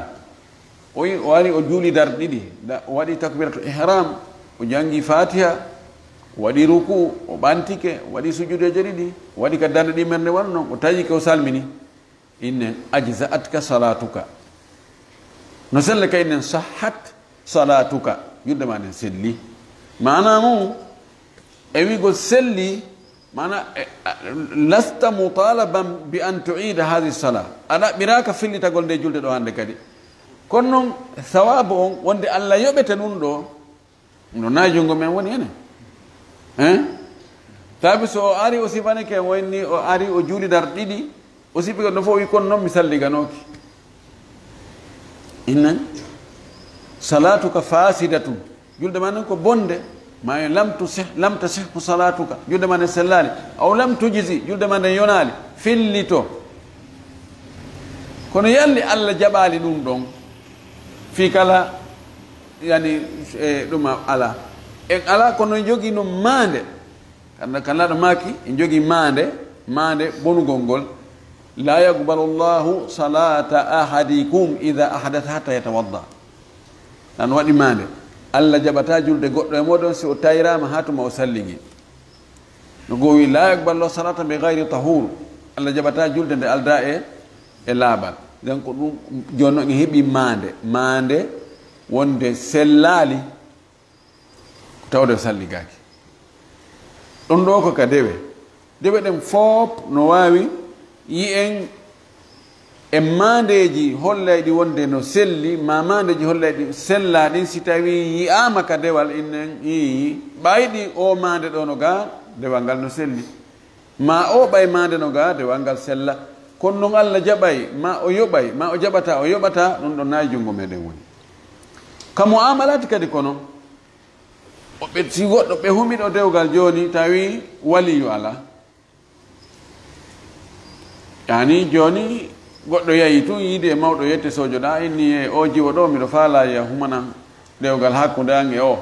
O yi-, o ari, o juuli darɗe ɗiɗi, da-, o waɗi takbiratul ihram, o janngi fatiha, o waɗi ruku, o ɓantike, o waɗi sujudeeje ɗiɗi, o waɗi ka darɗe ɗi merde wano noon, o tawi ko salmini. Innen, "Ajza'atka salatuka." No selle ka innen, "Sahhat salatuka." Julde ma nden selli. Maana mum, e wi'gol selli, maana, e, a, lasta mutalaban bi an tu'ida hadhihi salah. A ɗaɓɓiraaka fillitagol nde julde ɗo hannde kadi. Kono noon, sawaabu on, wonde Allah yoɓete ɗum ɗo, no na junngo men woni enen. Hein? Sabi so o ari, o sifanike, o inni, o ari, o juuli darɗe ɗiɗi, o sifi ko no fof wi, kono noon mi salliganooki. Innen, "Salatuka fasidatun." Julde ma nden ko bonde. Ma en, "Lam tusih, lam tasihhu salatuka." Julde ma nden sellaali. Aw "Lam tujzi." Julde ma nden yonaali. Fillito. Kono yalli Allah jaɓaali ɗum ɗon? Fii kala, yani, e ɗum a-, ala. En ala, kono en jogii no maande. Kanda, kanda ɗo maaki, en jogii maande, maande bonugol ngol. "La yaqbalu Allahu salata ahadikum idha ahdatha hatta yatawadda." Nan waɗi maande. Allah jaɓata julde goɗɗo e moɗon si o tayraama haa tuma o salligi. No goo wi, "La yaqbalu Allahu salata bi ghayri tahur." Allah jaɓata julde nde alda e, e laaɓal. Donc ko ɗum, jooni noon en heɓi maande. Maande wonde sellaali. Tawde o salligaaki. Ɗum ɗo ko ka dewe. Dewe ɗen fof no waawi yi'en e maandeeji hollayɗi wonde no selli, ma maandeeji hollayɗi sellaa ɗin, si tawii yi'aama ka dewal, innen ii, ɓayɗi o maande ɗo no ga, dewal ngal no selli. Ma o ɓay maande no ga, dewal ngal sella. Kono noon Allah jaɓay, ma o yoɓay, ma o jaɓata, o yoɓata, ɗum ɗon na e junngo meɗen woni. Ka mu'amalaati kadi kono, o ɓe, si goɗɗo ɓe humi ɗo dewgal jooni, tawi waliyu ala. Yani jooni goɗɗo yahi tun yiide e mawɗo yette sojo ɗa, inni, "E o jiwo ɗo, miɗo faala ya humanan dewgal hakkunde an e o."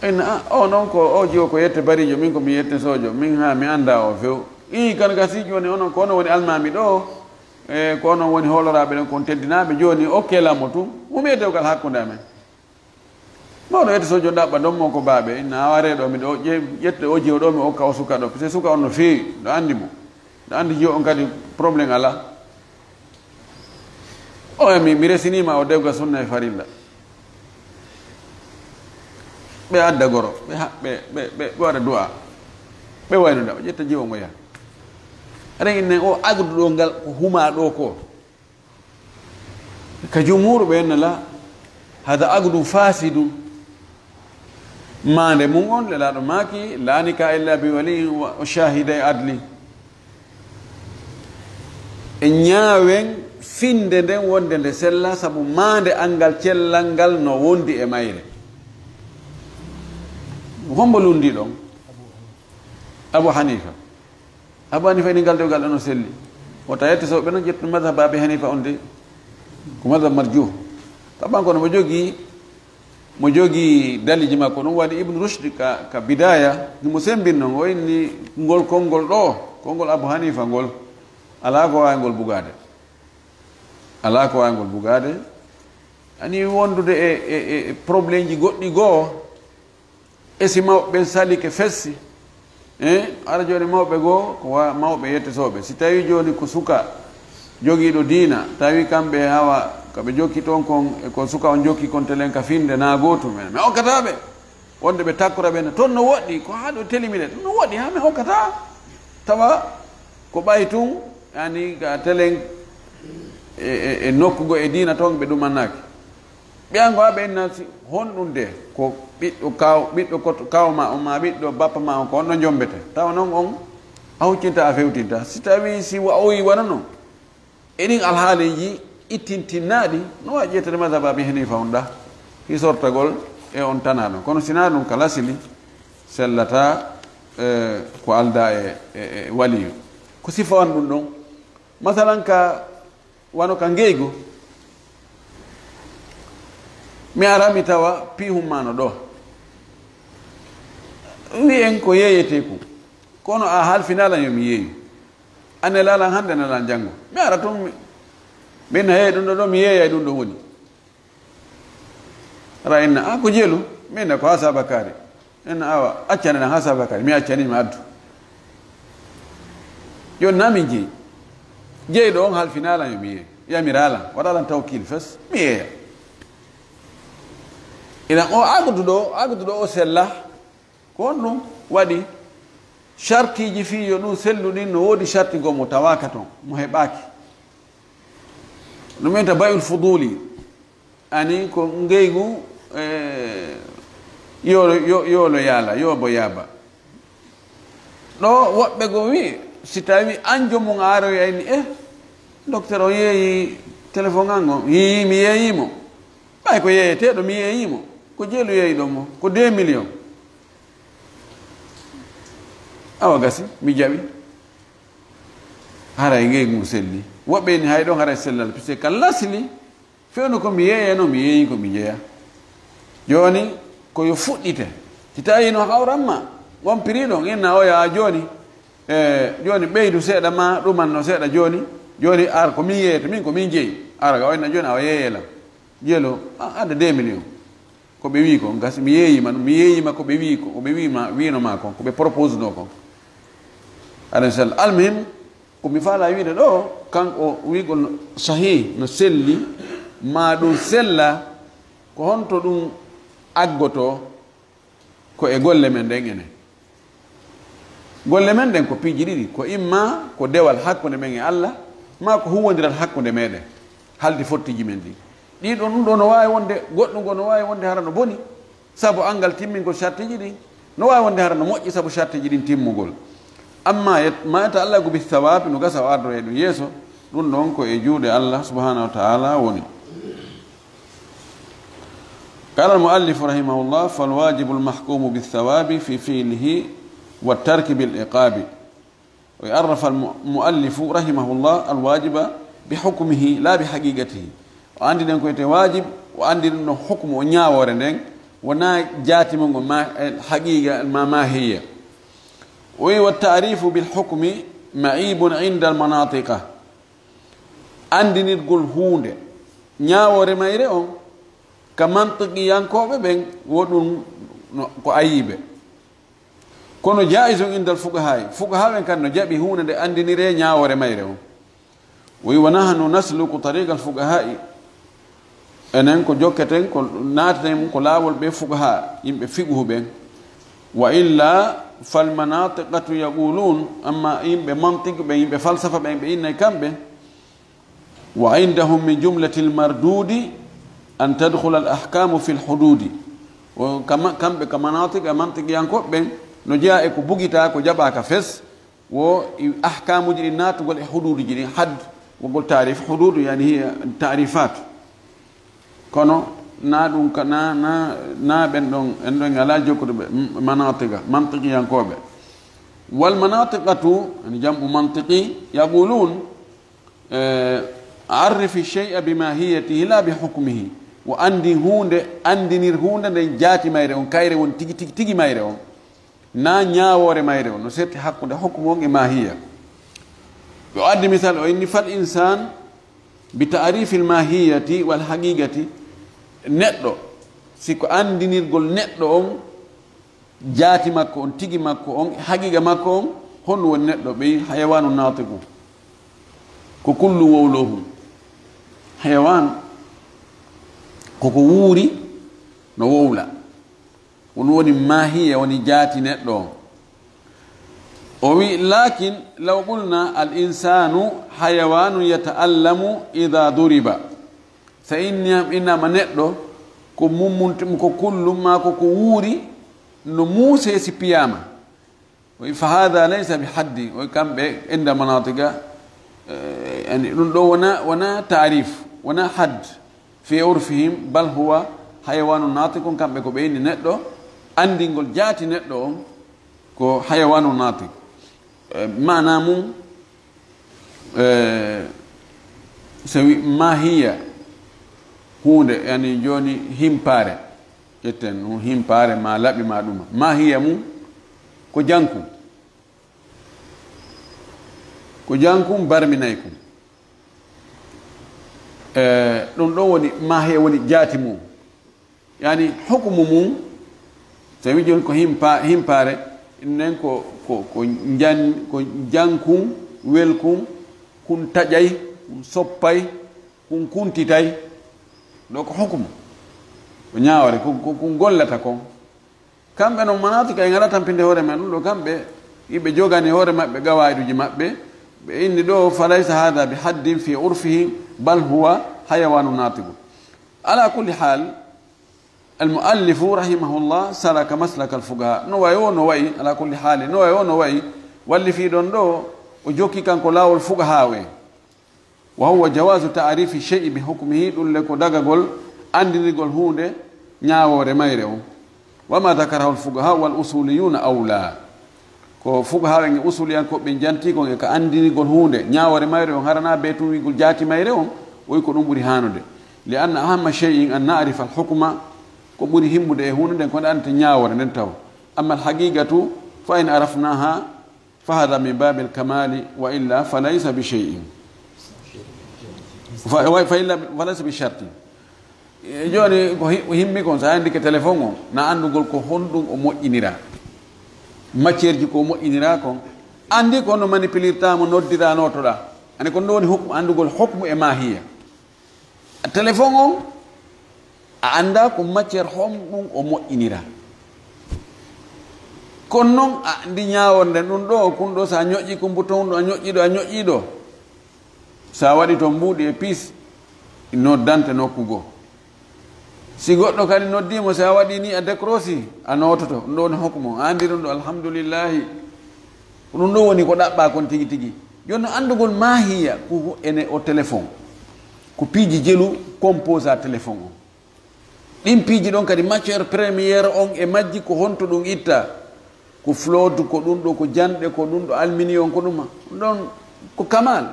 Inna, "A, o noon ko, o jiwo ko yette barijo, min ko mi yette sojo, min ha mi anda o few." Ii, kan ga si jooni onon ko onon woni almaami ɗo, e ko onon woni hooloraɓe ɗon, kon teddinaɓe, jooni okke lamo tun, humi e dewgal hakkunde amen. Mawɗo yette sojo ɗaɓɓa ɗon mo ko baaɓe, inna, "A ware ɗo, miɗo ƴe-, ƴette o jiwo ɗo, mi okka o suka ɗo, parce que suka on no feewi, ɗo andi mo, ɗo andi jiwo on kadi problème ala." O wi, "Mi, mi resinima o dewgal sunna e farilla." Ɓe adda goro, ɓe ha-, ɓe, ɓe, ɓe, ɓe waɗa du'a. Ɓe waynoda, o ƴetta jiwo ngo yaha. Aɗa inne o agdu ɗo ngal ko huma ɗo ko. Ka jumhur ɓe enna la, hada agdu fasidun. Maande mum on, Lelaaɗo maaki, "La nika illa bi wali wa shahiday adli." E ñaawen finde nden wonde nde sella, sabu maande angal cellal ngal no wondi e mayre. Hombo lundi ɗon? Abu Hanifa. Abu Hanifa ini ngal dewgal ɗon o selli. Wota yette so ɓe non ƴettu madhab Abi Hanifa on de. Ko madhab marjuh. Taban kono mo jogi, mo jogi daliji makko. Ɗum waɗi Ibn Rushd ka, ka Bidaya, himo sembinno, o inni ngol konngol ɗo, konngol Abu Hanifa ngol, alaa ko waawi ngol bugaade. Alaa ko waawi ngol bugaade. Ani wondude e, e, e, e problèmeji goɗɗi goo. E si mawɓe ɓen salike fessi, eh, ara jooni mawɓe goo, ko wa-, mawɓe yettotooɓe. Si tawi jooni ko suka jogiiɗo diina, tawi kamɓe hawa, ka ɓe jokki toon kon, e ko suka on jokki kon telen ka finde, na gootum. Men, mi hokkata ɓe. Wonde ɓe takkora ɓe, toon no woɗɗi, ko haa ɗo telimire, toon no woɗɗi, haa mi hokkata. Tawa ko ɓay tun, yani ka telen e, e, e nokku goo e diina toon ɓe ɗumannaaki. Ɓeyango haa ɓe inna si honɗum de, ko ɓiɗɗo kaw-, ɓiɗɗo koto-, kaw ma on, ma ɓiɗɗo bappa ma on, ko on ɗo jombete. Tawa non on a huccinta, a fewtinta. Si tawi si wa-, o yi wano non, e ɗin alhaaliiji ittintinnaaɗi, no waawi ƴettede mazhab Abi Hanifa on ɗa, hisortagol e on tanaa ɗon. Kono si na ɗum ka lasili, sellata, eh, ko alda e, e, e waliyu. Ko sifa on ɗum ɗon. Masalan ka wano ka ngeygu, mi ara mi tawa piihum ma no ɗo. Wi'en ko yeeyetee kun. Kono a halfinalan yo mi yeeyu. A nelalan hannde, a nelalan janngo. Mi ara tun mi, min na heewi ɗum ɗo ɗo, mi yeeyay ɗum ɗo woni. Ara inna, "A ko jelu?" Min na, "Ko haa sabakaari." Inna, "Awa, accane ɗan haa sabakaari." Mi accani, mi addu. Jooni na min jeyi. Jeyɗo on halfinalan yo mi yeeyu. Yamiralan, waɗalan tawkiil fes, mi yeeya. Idan o agduɗo, agduɗo o sella. Ko honɗum waɗi? Shartiiji fii yo ɗum sellu ɗin, no woodi sharti goo mo tawaaka ton, mo heɓaaki. Ɗum en ta bay'ul fuduli. Ani ko ngeygu, eh, yoolo, yo-, yoolo yaala, yoobo yaaba. Ɗo woɓɓe goo wi, si tawi an joomum a aroyay ni, eh, docteur on yeeyi téléphone an on, yii, mi yeeyi mo. Ɓay ko yeeyeteeɗo, mi yeeyi mo. Ko jelu yeeyiɗo mo, ko deux millions. Awa gasi, mi jaɓi. Haray ngeygu ngu selli. Woɓɓe ni hay ɗon haray sellal, puisque ka lasli, fewndo ko mi yeeyano, mi yeeyi ko mi jeya. Jooni, ko yo fuɗɗite. Si tawi no hawran ma, on prix ɗon, inna oya jooni, e, jooni ɓeydu seeɗa ma, ɗumanno seeɗa jooni, jooni ar ko min yeeyete, min ko min jeyi. Ara ga o inna jooni awa yeeye lan. Jelo, a, adda deux millions. Ko ɓe wii kon, gasi mi yeeyima ɗum, mi yeeyima ko ɓe wii ko, ko ɓe wii ma, wiino ma kon, ko ɓe propose no kon. Alayhi salam. Almuhim, ko mi faala wiide ɗo, kanko wiigol no sahih, no selli, ma ɗum sella, ko honto ɗum aggoto? Ko e golle men ɗen enen. Golle men ɗen ko piiji ɗiɗi, ko imma ko dewal hakkunde men e Allah, ma ko huwwondiral hakkunde meɗen, halde fottiiji men ɗin. Ɗin ɗon, ɗum ɗo no waawi wonde, goɗɗum goo no waawi wonde hara no boni, sabu angal timmingol shartiiji ɗin, no waawi wonde hara no moƴƴi, sabu shartiiji ɗin timmugol. Amma yet-, ma yata'allaqu bi thawab, no gasa o ardo e ɗum yeeso, ɗum ɗon ko e juuɗe Allah subhanahu wa ta'ala woni. قال المؤلف رحمه الله: فالواجب المحكوم بالثواب في فعله والترك بالعقاب. وعرف المؤلف رحمه الله الواجب بحكمه لا بحقيقته. O anndini en ko wiyetee waajib, o anndini no hukmu, o ñaawoore nden, wonaa jaati mum on ma, eh, haqiiqa ma, maahiya. O wi: والتعريف بالحكم معيب عند المناطقة. Anndinirgol huunde, ñaawoore mayre on, ka mantiqiyankooɓe ɓen, wo ɗum no, ko ayiibe. Kono jaa'izun indal fuqahaa'i, fuqahaa ɓen kan no jaɓi huunde nde anndiniree ñaawoore mayre on. O wi: ونحن نسلك طريق الفقهاء. Enen ko jokketen, ko naataten ko laawol ɓe fuqahaa, yimɓe fiqhu ɓen. وإلا Fal manatiqatu yaqulun, amma yimɓe mantiq ɓe, yimɓe falsafa ɓe, ɓe innay kamɓe, wa indahum min jumlatil mardudi an tadkhula al ahkamu fil hududi. O kama, kamɓe ka manatiq e mantiqiyankoɓe ɓen, no jeyaa e ko bugita, ko jaɓaka fes, wo i ahkamuji ɗin natugol e hududuji ɗin, had, wogol taarif, hududu yani hiya taarifat. Kono na ɗum ka, na, na, na ɓen ɗon, en ɗon ala jokkude ɓe, m-, manatiqa, mantiqiyankoɓe. Wal manatiqatu, yani jam'u mantiqi, yaqulun, eh, arrifi shay'a bi mahiyatihi la bi hukmihi. Wo andi hunde, andinir hunde nden jaati mayre on, kayre woni tigi, tigi, tigi mayre on. Na ñaawoore mayre on, no serti hakkunde hukmu on e mahiya. O addi misal, o inni fal insan bi ta'rifil mahiyati wal haqiqati, neɗɗo, si ko andinirgol neɗɗo on, jaati makko on, tigi makko on, haqiqa makko on, honɗum woni neɗɗo? Ɓe hayawanu natiqu. Ko kullu wowlohum. Hayawan, koko wuuri, no wowla. Ɗum woni mahiya, woni jaati neɗɗo on. O wi, lakin law qulna al insanu hayawanun yata'allamu idha duriba. So inni am, innama neɗɗo, ko mummuntum, ko kullum, ma ko ko wuuri, no muuse si piyama. O wi, fa hadha laysa bi haddin. O wi, kamɓe inda manatiqa, eh, yani, ɗum ɗo wona, wona taarif, wona hadd. Fi urfihim, bal huwa hayawanu natiqun, kamɓe ko ɓe inni neɗɗo, andingol jaati neɗɗo on ko hayawanu natiq. Eh, maana mum, eh, so wi mahiya, hunde, yani, joni himpare, ƴetten ɗum himpare ma laɓi ma ɗuma. Mahiya mum ko jankum. Ko jankum barminaykum. Eh, ɗum ɗo woni mahiya, woni jaati mum. Yani, hukumu mum, so wi joni ko himpa-, himpare, nen ko, ko, ko jan-, ko jankum, welkum, kun taƴay, kun soppay, kun kuntitay. Ɗo ko hukumu. Ko ñaawore, ko, ko, ko gollata kon. Kamɓe non manatiqa en ala tampinde hoore men ɗum ɗo, kamɓe iɓe jogani hoore maɓɓe gawaiduji maɓɓe, ɓe inni ɗo, falaysa hadha bi haddin fi urfihim, bal huwa hayawanu natiqun. Ala kulli hal, al muallifu rahimahullah salaka maslaka al fuqaha. No wayi o no wayi, ala kulli hali, no wayi o no wayi, wallifi ɗon ɗo, o jokki kanko laawol fuqaha en. Wa huwa jawazu ta'rifi shay'i bi hukmihi, ɗum le ko dagagol andinirgol huunde ñaawoore mayre on. Wa ma dakarahu al fuqaha wal usuliyuna awla. Ko fuqaha en e usuliyankoɓe janti kon e ka andinirgol huunde ñaawoore mayre on, harana be tun wi'gol jaati mayre on, o wi ko ɗum ɓuri haanude. Li anna ahamma shay'in an na'rifa al hukma, ko ɓuri himmude e huunde nden ko nde ante ñaawoore nden taw. Amma al haqiqatu fa in arafnaha fa hada min babil kamali, wa illa fa laysa bi shay'in. Fa, wa, fa illa, fa laysa bi shartin. E, joni ko hi-, ko himmi kon, sa andike téléphone on, na andugol ko honɗum o moƴƴinira. Matière ji ko moƴƴinira kon. Andi ko no manipulirta mo, noddira, notoɗa. Ani ko ɗum woni hukmu, andugol hukmu e mahiya. Téléphone on, a anndaa ko matière honɗum o moƴƴinira. Kono noon, a anndi ñaaworde ɗum ɗo, kun ɗo, so a ñoƴƴi kun bouton ɗo, a ñoƴƴi ɗo, a ñoƴƴi ɗo. So a waɗi toon mbuuɗi e piis, noddante nokku goo. Si goɗɗo kadi noddii mo, so a waɗii nii a décroché, a noototo. Ɗum ɗo woni hukmu. A anndi ɗum ɗo, alhamdulillahi. Ko ɗum ɗo woni ko ɗaɓɓaa kon tigi tigi. Jooni noon anndugol maahiya ko ene o téléphone. Ko piiji jelu composa téléphone on. Ɗin piiji ɗon kadi matière première on e majji ko honto ɗum itta? Ko flotte, ko ɗum ɗo, ko janɗe, ko ɗum ɗo aluminium, ko ɗum ɗon ko kamal.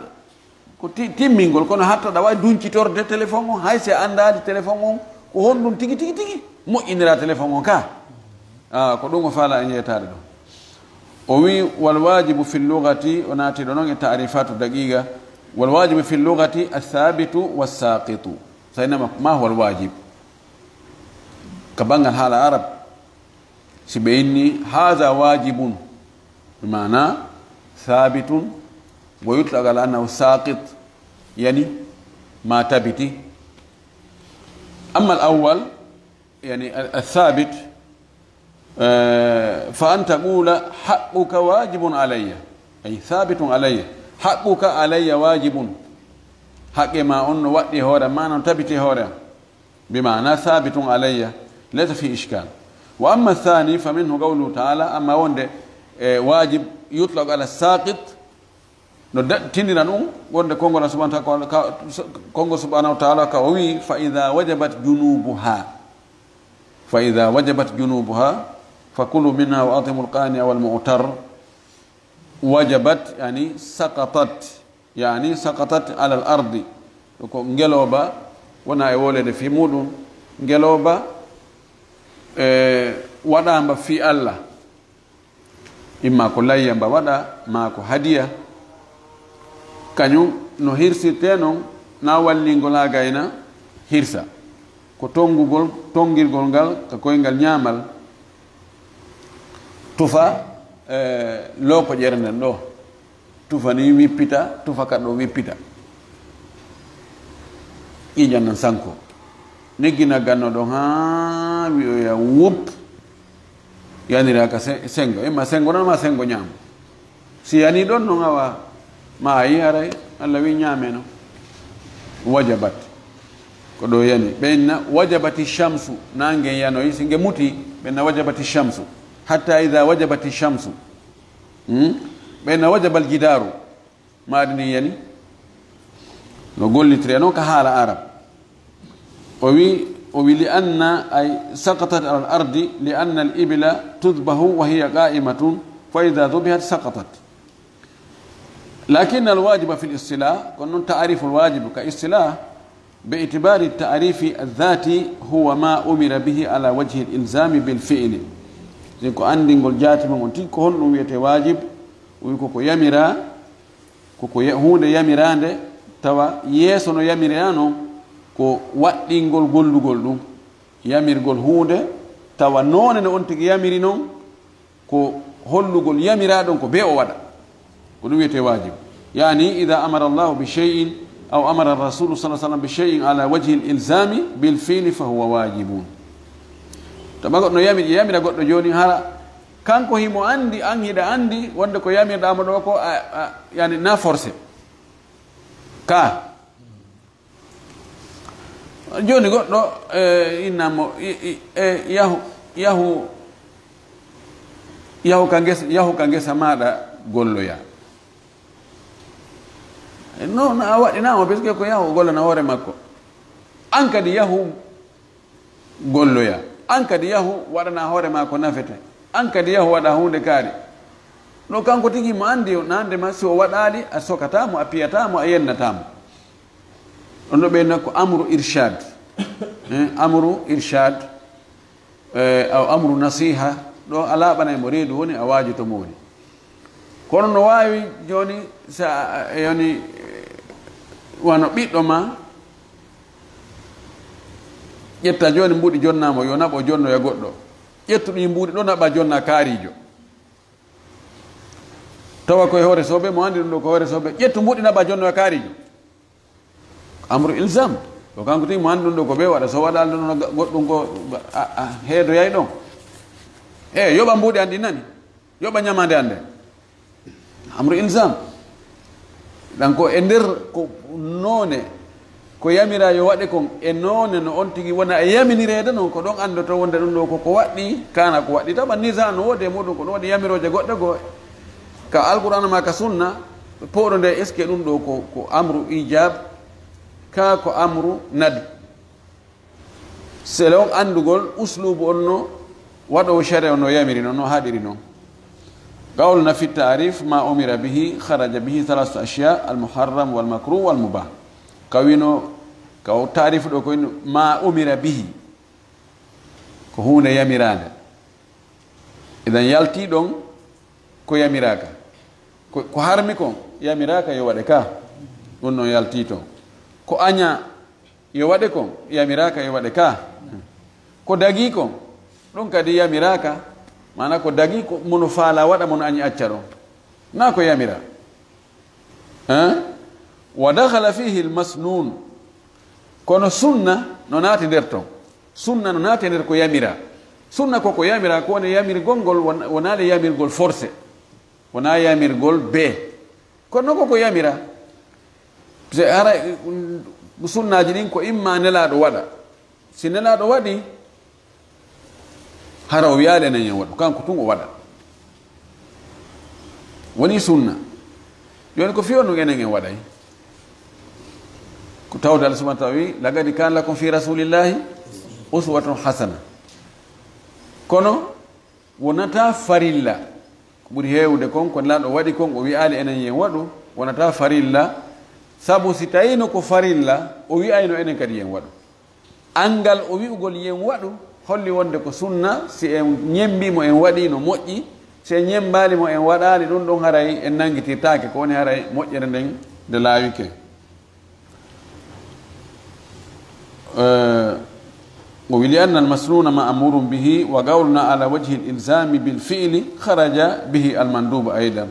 Ko ti-, timmingol, kono hatta ɗa wawi duncitorde téléphone on, hay si a andaali téléphone on, ko honɗum tigi, tigi, tigi moƴƴinira téléphone on ka? Ah, ko ɗum o faala en yeetaade ɗo. O wi, "Wal wajibu fil lugati", o naati ɗo noon e ta'rifatu daqiqa, "Wal wajibu fil lugati athabitu wassaqitu." Saynama, ma huwa al wajib? Ka banngal haala arab, si ɓe inni, "Haza wajibun", bi maana thabitun, wa yutlaq ala annahu saqit, yani ma tabiti. Amma al awwal, yani al, al thabit, Eh, fa an taqula haqquka wajibun alayya, ay thabitun alayya. Haqquka alayya wajibun. Haqqe ma on no waɗɗi e hoore am, maana no tabiti e hoore am. Bi maana thabitun alayya, laysa fi ishkal. Wa amma thani fa minhu qawluhu ta'ala, amma wonde, eh, wajib yutlaqu ala saqit, no da-, tindina ɗum wonde konngol Allah subhanahu wa ta'ala, ka, konngol subhanahu wa ta'ala ka o wi, "Fa idha wajabat junubuha." "Fa idha wajabat junubuha, fa kulu minha wa atimul qani'a wal mu'tar." Wajabat, yani saqatat, yani saqatat ala al ardi. Ko ngeloba wona e wolede fi muɗum, ngeloba, e, waɗamba fi Allah. Imma ko layya mba waɗa, maa ko hadiya. Kañum no hirsirte noon, na wallingol haa gayna hirsa. Ko tonngugol, tonngirgol ngal ka koyngal ñaamal. Tufa, eh, lookoƴere nden ɗo. Tufa ni wippita, tufa ka ɗo wippita. Ƴiiƴan nan sanko. Neggina ganno ɗon haa wi'oya wup. Yanira ka se-, sengo. Imma sengo non ma sengo ñaamo. Si yani ɗon non awa ma ayi haray Allah wi ñaame non. Wajabat. Ko ɗo yani. Ɓe inna wajabati shamsu. Nange yanoyi si nge muti. Ɓe inna wajabati shamsu. Hatta idha wajabati shamsu. Hmm? Ɓe inna wajabal jidaru. Maadi ndin yani no gollitire noon ka haala arab. O wi, o wi, "Li anna ay saqatat ala al ardi, li anna al ibila tudbahu wa hiya qa'imatun, fa idha dhubihat saqatat." Lakin al wajiba fi al istilah, kono noon ta'rif al wajib ka istilah, bi itibari ta'rifi al dhati huwa ma umira bihi ala wajhi al ilzami bil fi'li. Sin ko anndingol jaati mum on tigi ko honɗum wiyete wajib, o wi ko ko yamira, ko ko ya-, huunde yamiraande, tawa yeeso no yamirano ko waɗɗingol gollugol ɗum. Yamirgol huunde, tawa noone no on tigi yamiri noon, ko hollugol yamiraɗon ko bee o waɗa. Ko ɗum wiyete wajibu. Yani, ida amara Allahu bi shay'in, aw amara Rasulu sallallahu alaihi wasallam bi shay'in ala wajhi al-ilzami bil fi'li fa huwa wajibun. To ɓa goɗɗo no yamiri, yamira goɗɗo jooni hara, kanko himo andi, an hiɗa andi, wonde ko yamirɗa mo ɗo ko, a, a, yani, na forcé. Ka. Jooni goɗɗo, eh, innamo, i, i, eh, yahu, yahu, yahu ka ngesa, yahu ka ngesa maɗa golloya. No, no a waɗinama, parce que ko yahu gollana hoore makko. An kadi yahu golloya. An kadi yahu waɗana hoore ma ko nafete. An kadi yahu waɗa huunde kaari. No kanko tigi mo andi, nande ma si o waɗali, a sokatamo, a piyatamo, a yennatamo. Ɗum ɗo ɓeyna ko amru irshad. Eh, amru irshad, eh, aw amru nasiha. Ɗo a laaɓanay mo reedu woni, a waajoto mo woni. Kono no waawi jooni, sa, eh, yani, eh, wano ɓiɗɗo ma, ƴetta jooni mbuuɗi jonnamo, yo naɓo jonnoya goɗɗo. Ƴettu ɗi mbuuɗi ɗo naɓa jonna kaarijo. Tawa koye hoore soɓe, mo andi ɗum ɗo ko hoore soɓe. Ƴettu mbuuɗi naɓa jonnoya kaarijo. Amru ilzam. Ko kanko tigi mo andi ɗum ɗo ko ɓe waɗa. So waɗali ɗum ɗo goɗɗum ko a, a, heedoyay ɗon. E, yoɓa mbuuɗi an ɗi nani. Yoɓa ñamande an nden. Amru ilzam. Ɗan ko e nder ko noone, ko yamira yo waɗe kon, e noone no on tigi wona e yaminireede non, ko ɗon anndoto wonde ɗum ɗo ko ko waɗɗi, kana ko waɗɗi. Tawa nisa no woodi e muɗum, ko ɗum waɗi yamirooje goɗɗe goo. Ka Alqur'aana ma ka sunna, pooɗo nde, est-ce que ɗum ɗo ko, ko amru ijab, ka ko amru nadi? Selon anndugol usluubu on no waɗoowo shari'a on no yamiri non, no haɗiri non. Qawluna fi ta'rif ma umira bihi kharaja bihi thalathu ashya, al muharram wal makruh wal mubah. Ka wino, ka o ta'rif ɗo ko wino ma umira bihi. Ko huunde yamiraande. Idan yalti ɗon ko yamiraaka. Ko, ko harmi kon yamiraaka yo waɗe ka. Ɗum non yalti ton. Ko aña yo waɗe kon yamiraaka yo waɗe ka. Ko dagi kon, ɗum kadi yamiraaka. Maana ko dagi ko mono faala waɗa, mono añi acca ɗon. Na ko yamira. Hein? Wa dakhala fihi al-masnun. Kono sunna no naati nder ton. Sunna no naati nder ko yamira. Sunna ko ko yamira, ko woni yamirgol ngol, won- wonaa le yamirgol forcé, wonaa yamirgol bee. Kono ko ko yamira. Se hara, mm, sunnaaji ɗin ko imma Nelaaɗo waɗa. Si Nelaaɗo waɗi, hara o wiyaali enen en waɗu, kanko tun o waɗa. Woni sunna. Jooni ko fiyo nun enen en waɗay. Ko tawde Allah subhanahu wa ta'ala wi, "Laqad kana lakum fi rasulillahi uswatun hasana." Kono wonata farilla. Ko ɓuri heewude kon, ko Nelaaɗo waɗi kon, o wi'aali enen yen waɗu, wonata farilla. Sabu si tawino ko farilla, o wi'ayno enen kadi yen waɗu. Anngal o wi'ugol yen waɗu, holli wonde ko sunna, si en ñembii mo en waɗii no moƴƴi, si en ñembaali mo en waɗaali ɗun ɗon, haray en nanngitirtaake, ko woni haray moƴƴere nden nde laawike. Eh, o wi, "لأن المسنون مأمور به، وقولنا على وجه الإلزام بالفعل خرج به المندوب أيضا.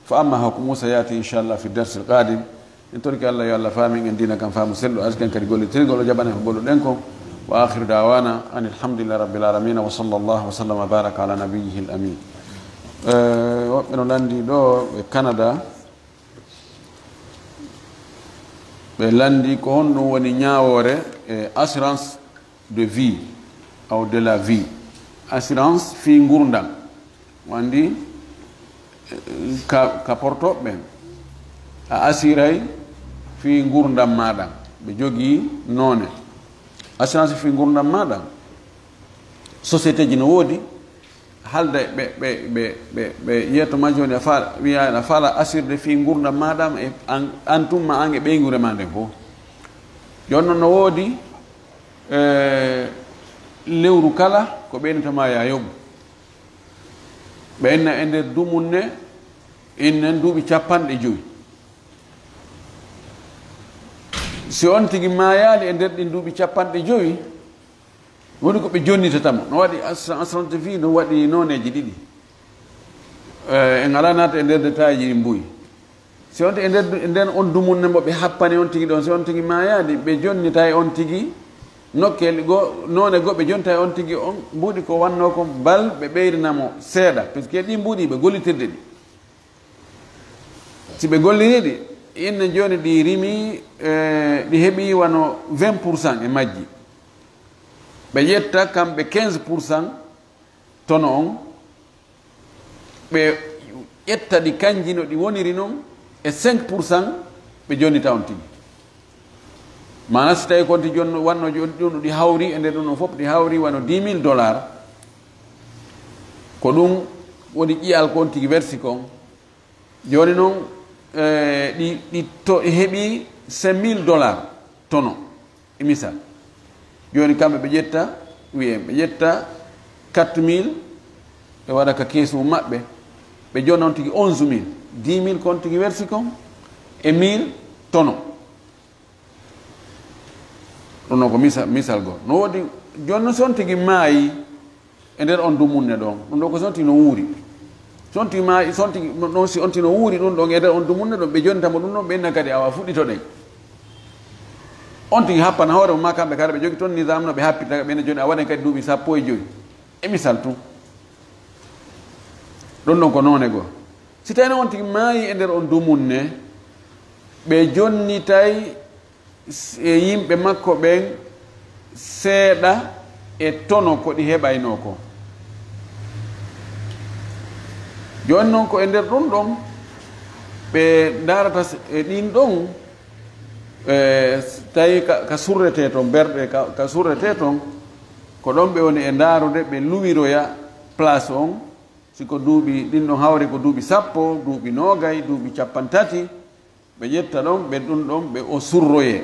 فأما حكمه سيأتي إن شاء الله في الدرس القادم." En torike Allah, yo Allah faamin en diina kan faamu sellu, arsiken kadi gollitirgol, o jaɓanen ko golluɗen kon. وآخر دعوانا أن الحمد لله رب العالمين، وصلى الله وسلم وبارك على نبيه الأمين. Eh, woɓɓe no lanndii ɗoo e Canada, ɓe lanndii ko honɗum woni ñaawoore e assurance de vie, aw de la vie. Assurance fii ngurndan. Wandi, eh, ka, ka portooɓe ɓen. A asiray fii ngurndan maaɗan. Ɓe jogii noone. Assurance fii ngurndan maaɗan. Société ji no woodi. Halda ɓe, ɓe, ɓe, ɓe, ɓe yeeto ma jooni a faala, wiya a faala assurde fii ngurndan maaɗan e an, an tun ma an e ɓeynguure ma nden fof. Jooni non no woodi, eh, lewru kala ko ɓeynata ma ya yoɓu. Ɓe inna e nder dumunne, innen duuɓi capanɗe jowi. Si on tigi maayaali e nder ɗin duuɓi capanɗe jowi, woni ko ɓe jonnitata mo. No waɗi as-, assurance de vie, no waɗi nooneeji ɗiɗi. Eh, en alaa naata e nder détail ji ɗin buy. Si on tigi e nder, e nder on dumunne mo ɓe happani on tigi ɗon, si on tigi maayaali, ɓe jonnitay on tigi nokkeeli go, noone go ɓe jonnitay on tigi on mbuuɗi ko wannoo kon bal ɓe ɓeyrina mo seeɗa. Parce que ɗin mbuuɗi ɓe gollitirde ɗi. Si ɓe golliri ɗi, inne jooni ɗi rimi, eh, ɗi heɓi wano vingt pour cent e majji. Ɓe ƴetta kamɓe quinze pour cent tono on, ɓe ƴetta ɗi kanji no ɗi woniri non, e cinq pour cent ɓe jonnita on tigi. Maana si tawi konti jonno, wanno jon-, ɗum ɗi hawri, e nder ɗum ɗon fof ɗi hawri wano dix mille dollars, ko ɗum woni ƴiyal kon tigi wersi kon. Jooni noon, eh, ɗi, ɗi to-, heɓi cinq mille dollars tono, e misal. Jooni kamɓe ɓe ƴetta, wiyen, ɓe ƴetta quatre mille, ɓe waɗa ka keesu maɓɓe, ɓe jonna on tigi onze mille, dix mille kon tigi wersi kon, e mille tono. Ɗum noon ko misa-, misal goo. No woodi, jooni noon si on tigi maayi e nder on dumunne ɗon, ɗum ɗoo ko si on tigi no wuuri. Si on tigi maayi, si on tigi, no, noon si on tigi no wuuri ɗum ɗon e nder on dumunne ɗon, ɓe jonnita mo ɗum ɗon, ɓe inna kadi awa fuɗɗitoɗen. On tigi happana hoore mum, maa kamɓe kala ɓe jogi toon nizaam no ɓe happirta, ɓe inna jooni a waɗen kadi duuɓi sappo e joy. E misal tun. Ɗum ɗon ko noone goo. Si tawii on tigi maayi e nder on dumunne, ɓe jonnitay s-, e yimɓe makko ɓen seeɗa e tono ko ɗi heɓaynoo ko. Jooni noon ko e nder ɗum ɗon ɓe ndaarata s-, e ɗin ɗon, e, s-, tawi ka, ka surretee ton, berɗe ka, ka surretee ton, ko ɗon ɓe woni e ndaarude, ɓe luwiroya place on, si ko duuɓi, ɗin ɗon hawri ko duuɓi sappo, duuɓi noogay, duuɓi cappanɗe tati, ɓe ƴetta ɗon, ɓe ɗum ɗon, ɓe o surroyee.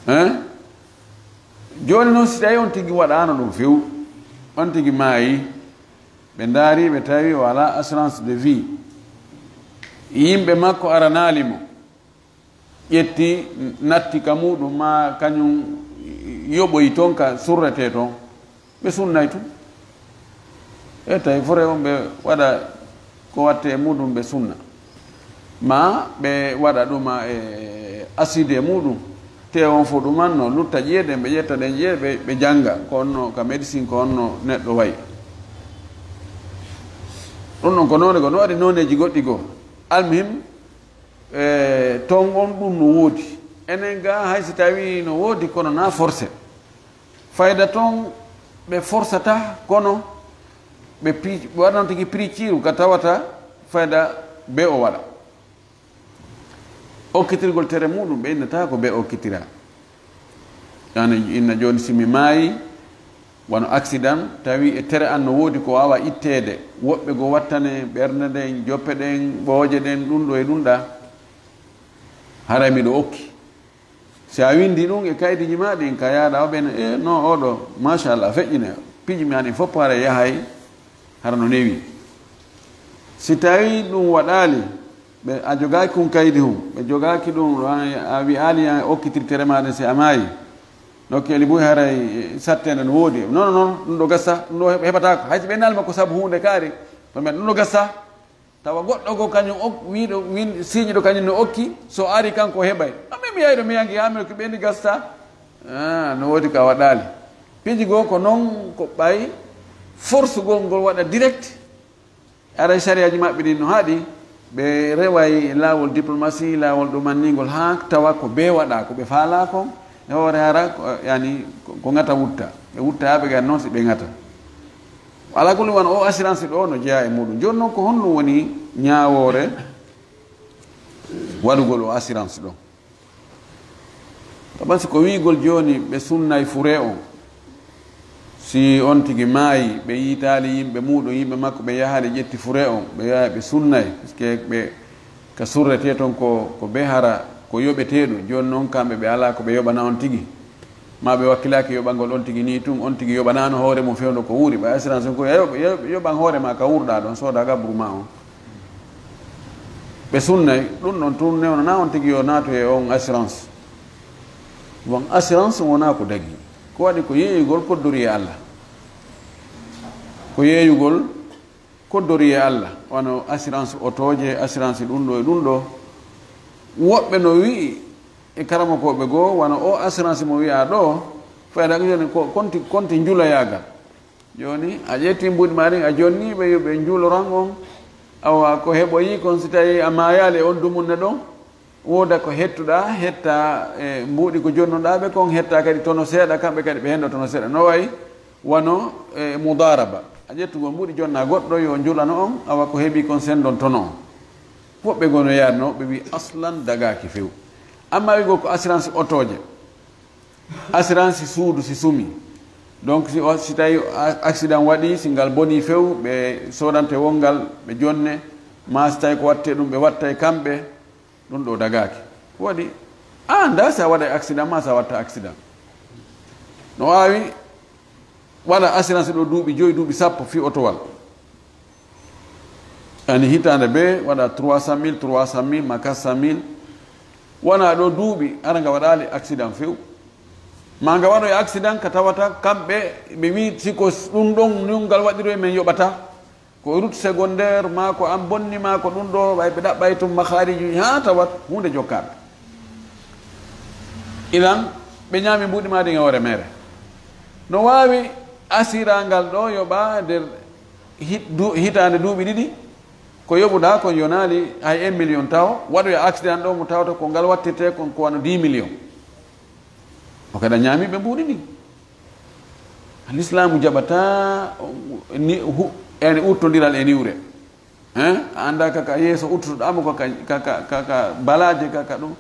Hein? Jooni noon, si tawi on tigi waɗaano ɗum few, on tigi maayi, ɓe ndaari, ɓe tawi o alaa assurance de vie, yimɓe makko aranaali mo, ƴetti, natti ka muɗum, ma kañum yoɓoyi toon ka surretee toon, ɓe sunnay tun. E tawi fore on ɓe waɗa ko watte e muɗum ɓe sunna. Ma ɓe waɗa ɗum e acide e muɗum. Te on fof ɗumanno lutta ƴiye ɗen, ɓe ƴetta ɗen ƴiye, ɓe, ɓe jannga ko honno ka médecine, ko honno neɗɗo wayi. Ɗum ɗon ko noone goo, no waɗi nooneeji goɗɗi goo. Almuhim, e, toon on ɗum no woodi. Enen ga hay si tawi no woodi, kono na forcé. Fayda toon ɓe forcata, kono ɓe pi-, ɓe waɗano tigi prix ciiru ka tawata fayda be o waɗa. Okkitirgol tere muɗum ɓe innata ko be okkitira. Yani inna jooni si mi maayi, wano accident, tawi e tere an no woodi ko waawa itteede. Woɓɓe go wattane ɓernde nden, joppe ɗen, ɓooje ɗen, ɗum ɗo e ɗum ɗa. Haray miɗo okki. Si a windi ɗum e kaydiji ma ɗin ka yaada o ɓen, e no oɗo, machallah, feƴƴine, piiji mi an ɗin fof haray yahay, hara no newi. Si tawi ɗum waɗaali, ɓe, a jogaaki kun kaydi hun, ɓe jogaaki ɗum, a, a wi'aali a okkitirtere ma ɗen si a maayi. Nokkeeli buy haray sattende no woodi. Non, non, non, ɗum ɗo gasa, ɗum ɗo heɓ-, heɓataako. Hay si ɓe naali ma ko sabu huunde kaari, ɗum ɗo gasa. Tawa goɗɗo goo kañum ok-, wiiɗo, win-, siiñiɗo kañum no okki, so ari kanko o heɓay. No min mi yayɗo mi yanki, haa mi okki ɓe ndi gasta. Ah, no woodi ka waɗaali. Piiji goo ko non, ko ɓay force gol ngol waɗa direct. Aray sariyaaji maɓɓe ɗin no haaɗi, ɓe reway laawol diplomatie, laawol ɗumanningol, haa tawa ko bee waɗa, ko ɓe faalaa kon, e hoore hara, ko, yani, ko, ko ŋata wutta. Ɓe wutta haa ɓe gari non si ɓe ŋata. Alaa kulli wano, o assurance ɗo no jeyaa e muɗum. Jooni non, ko honɗum woni ñaawoore waɗugol o assurance ɗo? Taban si ko wi'ugol jooni ɓe sunnay fure on, si on tigi maayi, ɓe yiitaali yimɓe muɗum, yimɓe makko ɓe yahaali ƴetti fure on, ɓe yaha ɓe sunnay, parce que ɓe ka surretee ton ko, ko be hara, ko yoɓeteeɗum. Jooni non kamɓe ɓe alaa ko ɓe yoɓana on tigi. Ma ɓe wakkilaaki yoɓangol on tigi nii tun, on tigi yoɓanaano hoore mum fewndo ko wuuri. Ɓay assurance on ko yo-, yo-, yoɓan hoore ma ka wuurɗaa ɗon, sooda gabru ma on. Ɓe sunnay, ɗum ɗon tun newnanaa on tigi yo naatu e on assurance. Bon, assurance wonaa ko dagi. Ko waɗi ko yeeyugol koddori e Allah. Ko yeeyugol koddori e Allah, wano assurance otooje, assurance ɗum ɗo e ɗum ɗo. Woɓɓe no wi'i e karamokooɓe goo, wano o assurance mo wi'aa ɗo, fayda ko joni ko konti, konti njuloyaagal. Jooni, a ƴetti mbuuɗi maa ɗin, a jonni ɓe, yo ɓe njuloran on. Awa, ko heɓoyi kon si tawi a maayaali e on dumunne ɗon, wooda ko hettuɗaa, hetta, e, mbuuɗi ko jonnuɗaa ɓe kon, hetta kadi tono seeɗa, kamɓe kadi ɓe hendo tono seeɗa. No wayi wano, e, mudaraba. A ƴettugol mbuuɗi jonnaa goɗɗo, yo njulano on, awa ko heɓi kon sendon tono on. Woɓɓe goo no yaarno, ɓe wi aslan dagaaki few. Amma wi'ugol ko assurance otooje, assurance suudu si sumi. Donc, si o, si tawi a-, accident waɗi, si ngal boni few, ɓe soodante wongal, ɓe jonne, ma si tawi ko watte ɗum, ɓe watta e kamɓe, ɗum ɗo dagaaki. Ko waɗi? A anndaa si a waɗa accident, ma si a watta accident. No waawi waɗa assurance ɗo duuɓi joyi, duuɓi sappo, fii otowal. Ani hitaande bee waɗa trois cent mille, trois cent mille, ma quatre cent mille. Wona ɗo duuɓi, hara nga waɗaali accident few. Ma nga waɗoy accident ka tawata kamɓe, ɓe wi si ko s-, ɗum ɗon nun ngal waɗiroy men yoɓata. Ko route secondaire, ma ko an bonni, ma ko ɗum ɗo, ɓay ɓe ɗaɓɓay tun makhaariji haa tawat huunde jokkaaɓe. Idan, ɓe ñaami mbuuɗi maa ɗin e hoore meere. No waawi asirangal ɗo yoɓa nder hit-, du-, hitaande duuɓi ɗiɗi, ko yoɓuɗaa kon yonaali hay un million taho, waɗoya accident ɗo mo tawata ko ngal wattirte kon ko wano dix millions. O kadi a ñaami ɓe mbuuɗi ɗin. Lislaamu jaɓataa ni-, hu-, yani uttondiral e niwre. Hein? A anndaa kaka yeeso uttotoɗaa mo kaka, kaka, kaka balaaje kaka ɗum.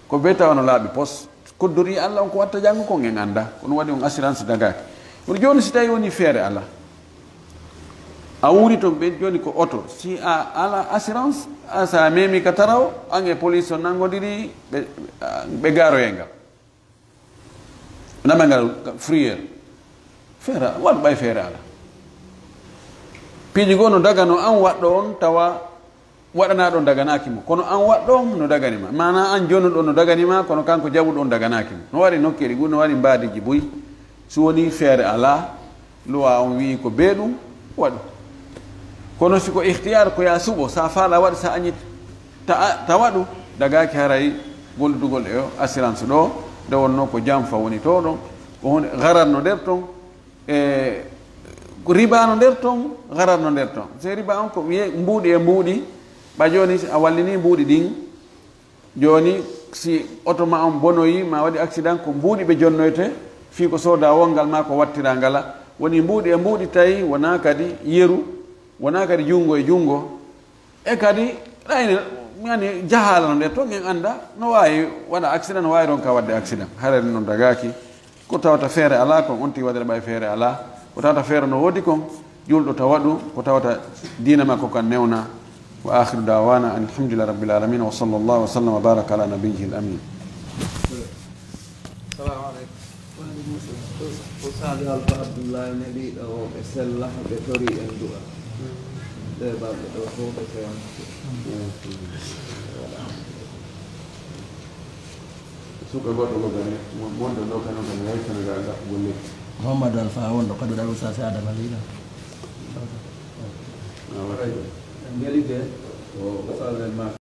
Ko bee tawa no laaɓi pos. Koddori Allah on ko watta janngo kon en anndaa. Ko ɗum waɗi on assurance dagaaki. Kono jooni si tawi woni feere alaa. A wuuri ton ɓe jooni ko oto. Si a alaa assurance, a sa memi ka tarawo, an e police on nanngodiri, ɓe, ɓe gaaroye ngal. Nama ngal friere. Feere, waɗ ɓay feere alaa. Piiji goo no dagano an waɗɗo on tawa waɗanaa ɗon daganaaki mo. Kono an waɗɗo on no dagani ma. Maanaa an jonuɗo no dagani ma, kono kanko jaɓuɗo on daganaaki mo. No waɗi nokkeeli buy, no waɗi mbaadiiji buy. Si woni feere alaa, luwa on wi'i ko bee ɗum, waɗu. Kono si ko ikhtiyaar, ko yaa suɓo, sa faala waɗu, sa añi ta, ta waɗu, dagaaki haray golludugol e o assurance ɗo, Nde wonnoo ko janfa woni to ɗon, ko hunde garar no nder ton, e ko riba no nder ton, garar no nder ton. Se riba on ko wiye mbuuɗi e mbuuɗi, ɓa jooni si a wallini mbuuɗi ɗin, jooni si oto ma on bonoyi, ma waɗi accident, ko mbuuɗi ɓe jonnoyte, fii ko sooda wongal ma ko wattira ngala. Woni mbuuɗi e mbuuɗi tawi wonaa kadi yeru, wonaa kadi junngo e junngo. E kadi, ɗayne, yani, jahaala no nde toon, en annda, no waawi waɗa accident, no waawi ronka waɗde accident. Harayre noon dagaaki, ko tawata feere alaa kon, on tigi waɗere ɓay feere alaa. Ko tawata feere no woodi kon, juulɗo tawa ɗum, ko tawata diina makko kan newna. Wa akhiru da'wana an alhamdulillahi rabbil alamin, wa sallallahu wa sallam wa baraka ala nabiyyihi al amin. Salamu aleykum. Ko Sadio Alfa Abdullahi neliiɗo o, ɓe sella, ɓe tori en du'a. Ɓe balɗe ɗo fof ɓe fewnti. Suka goɗɗo mo gane, mo-, wonɗo ɗo kano kano yahi Senegal ɗaɓɓugol lekki. Mouhamadou Alfa wonɗo kadi ɗaɗo Sasi Adama Lila. Ngeli de, o Oustaz en ma.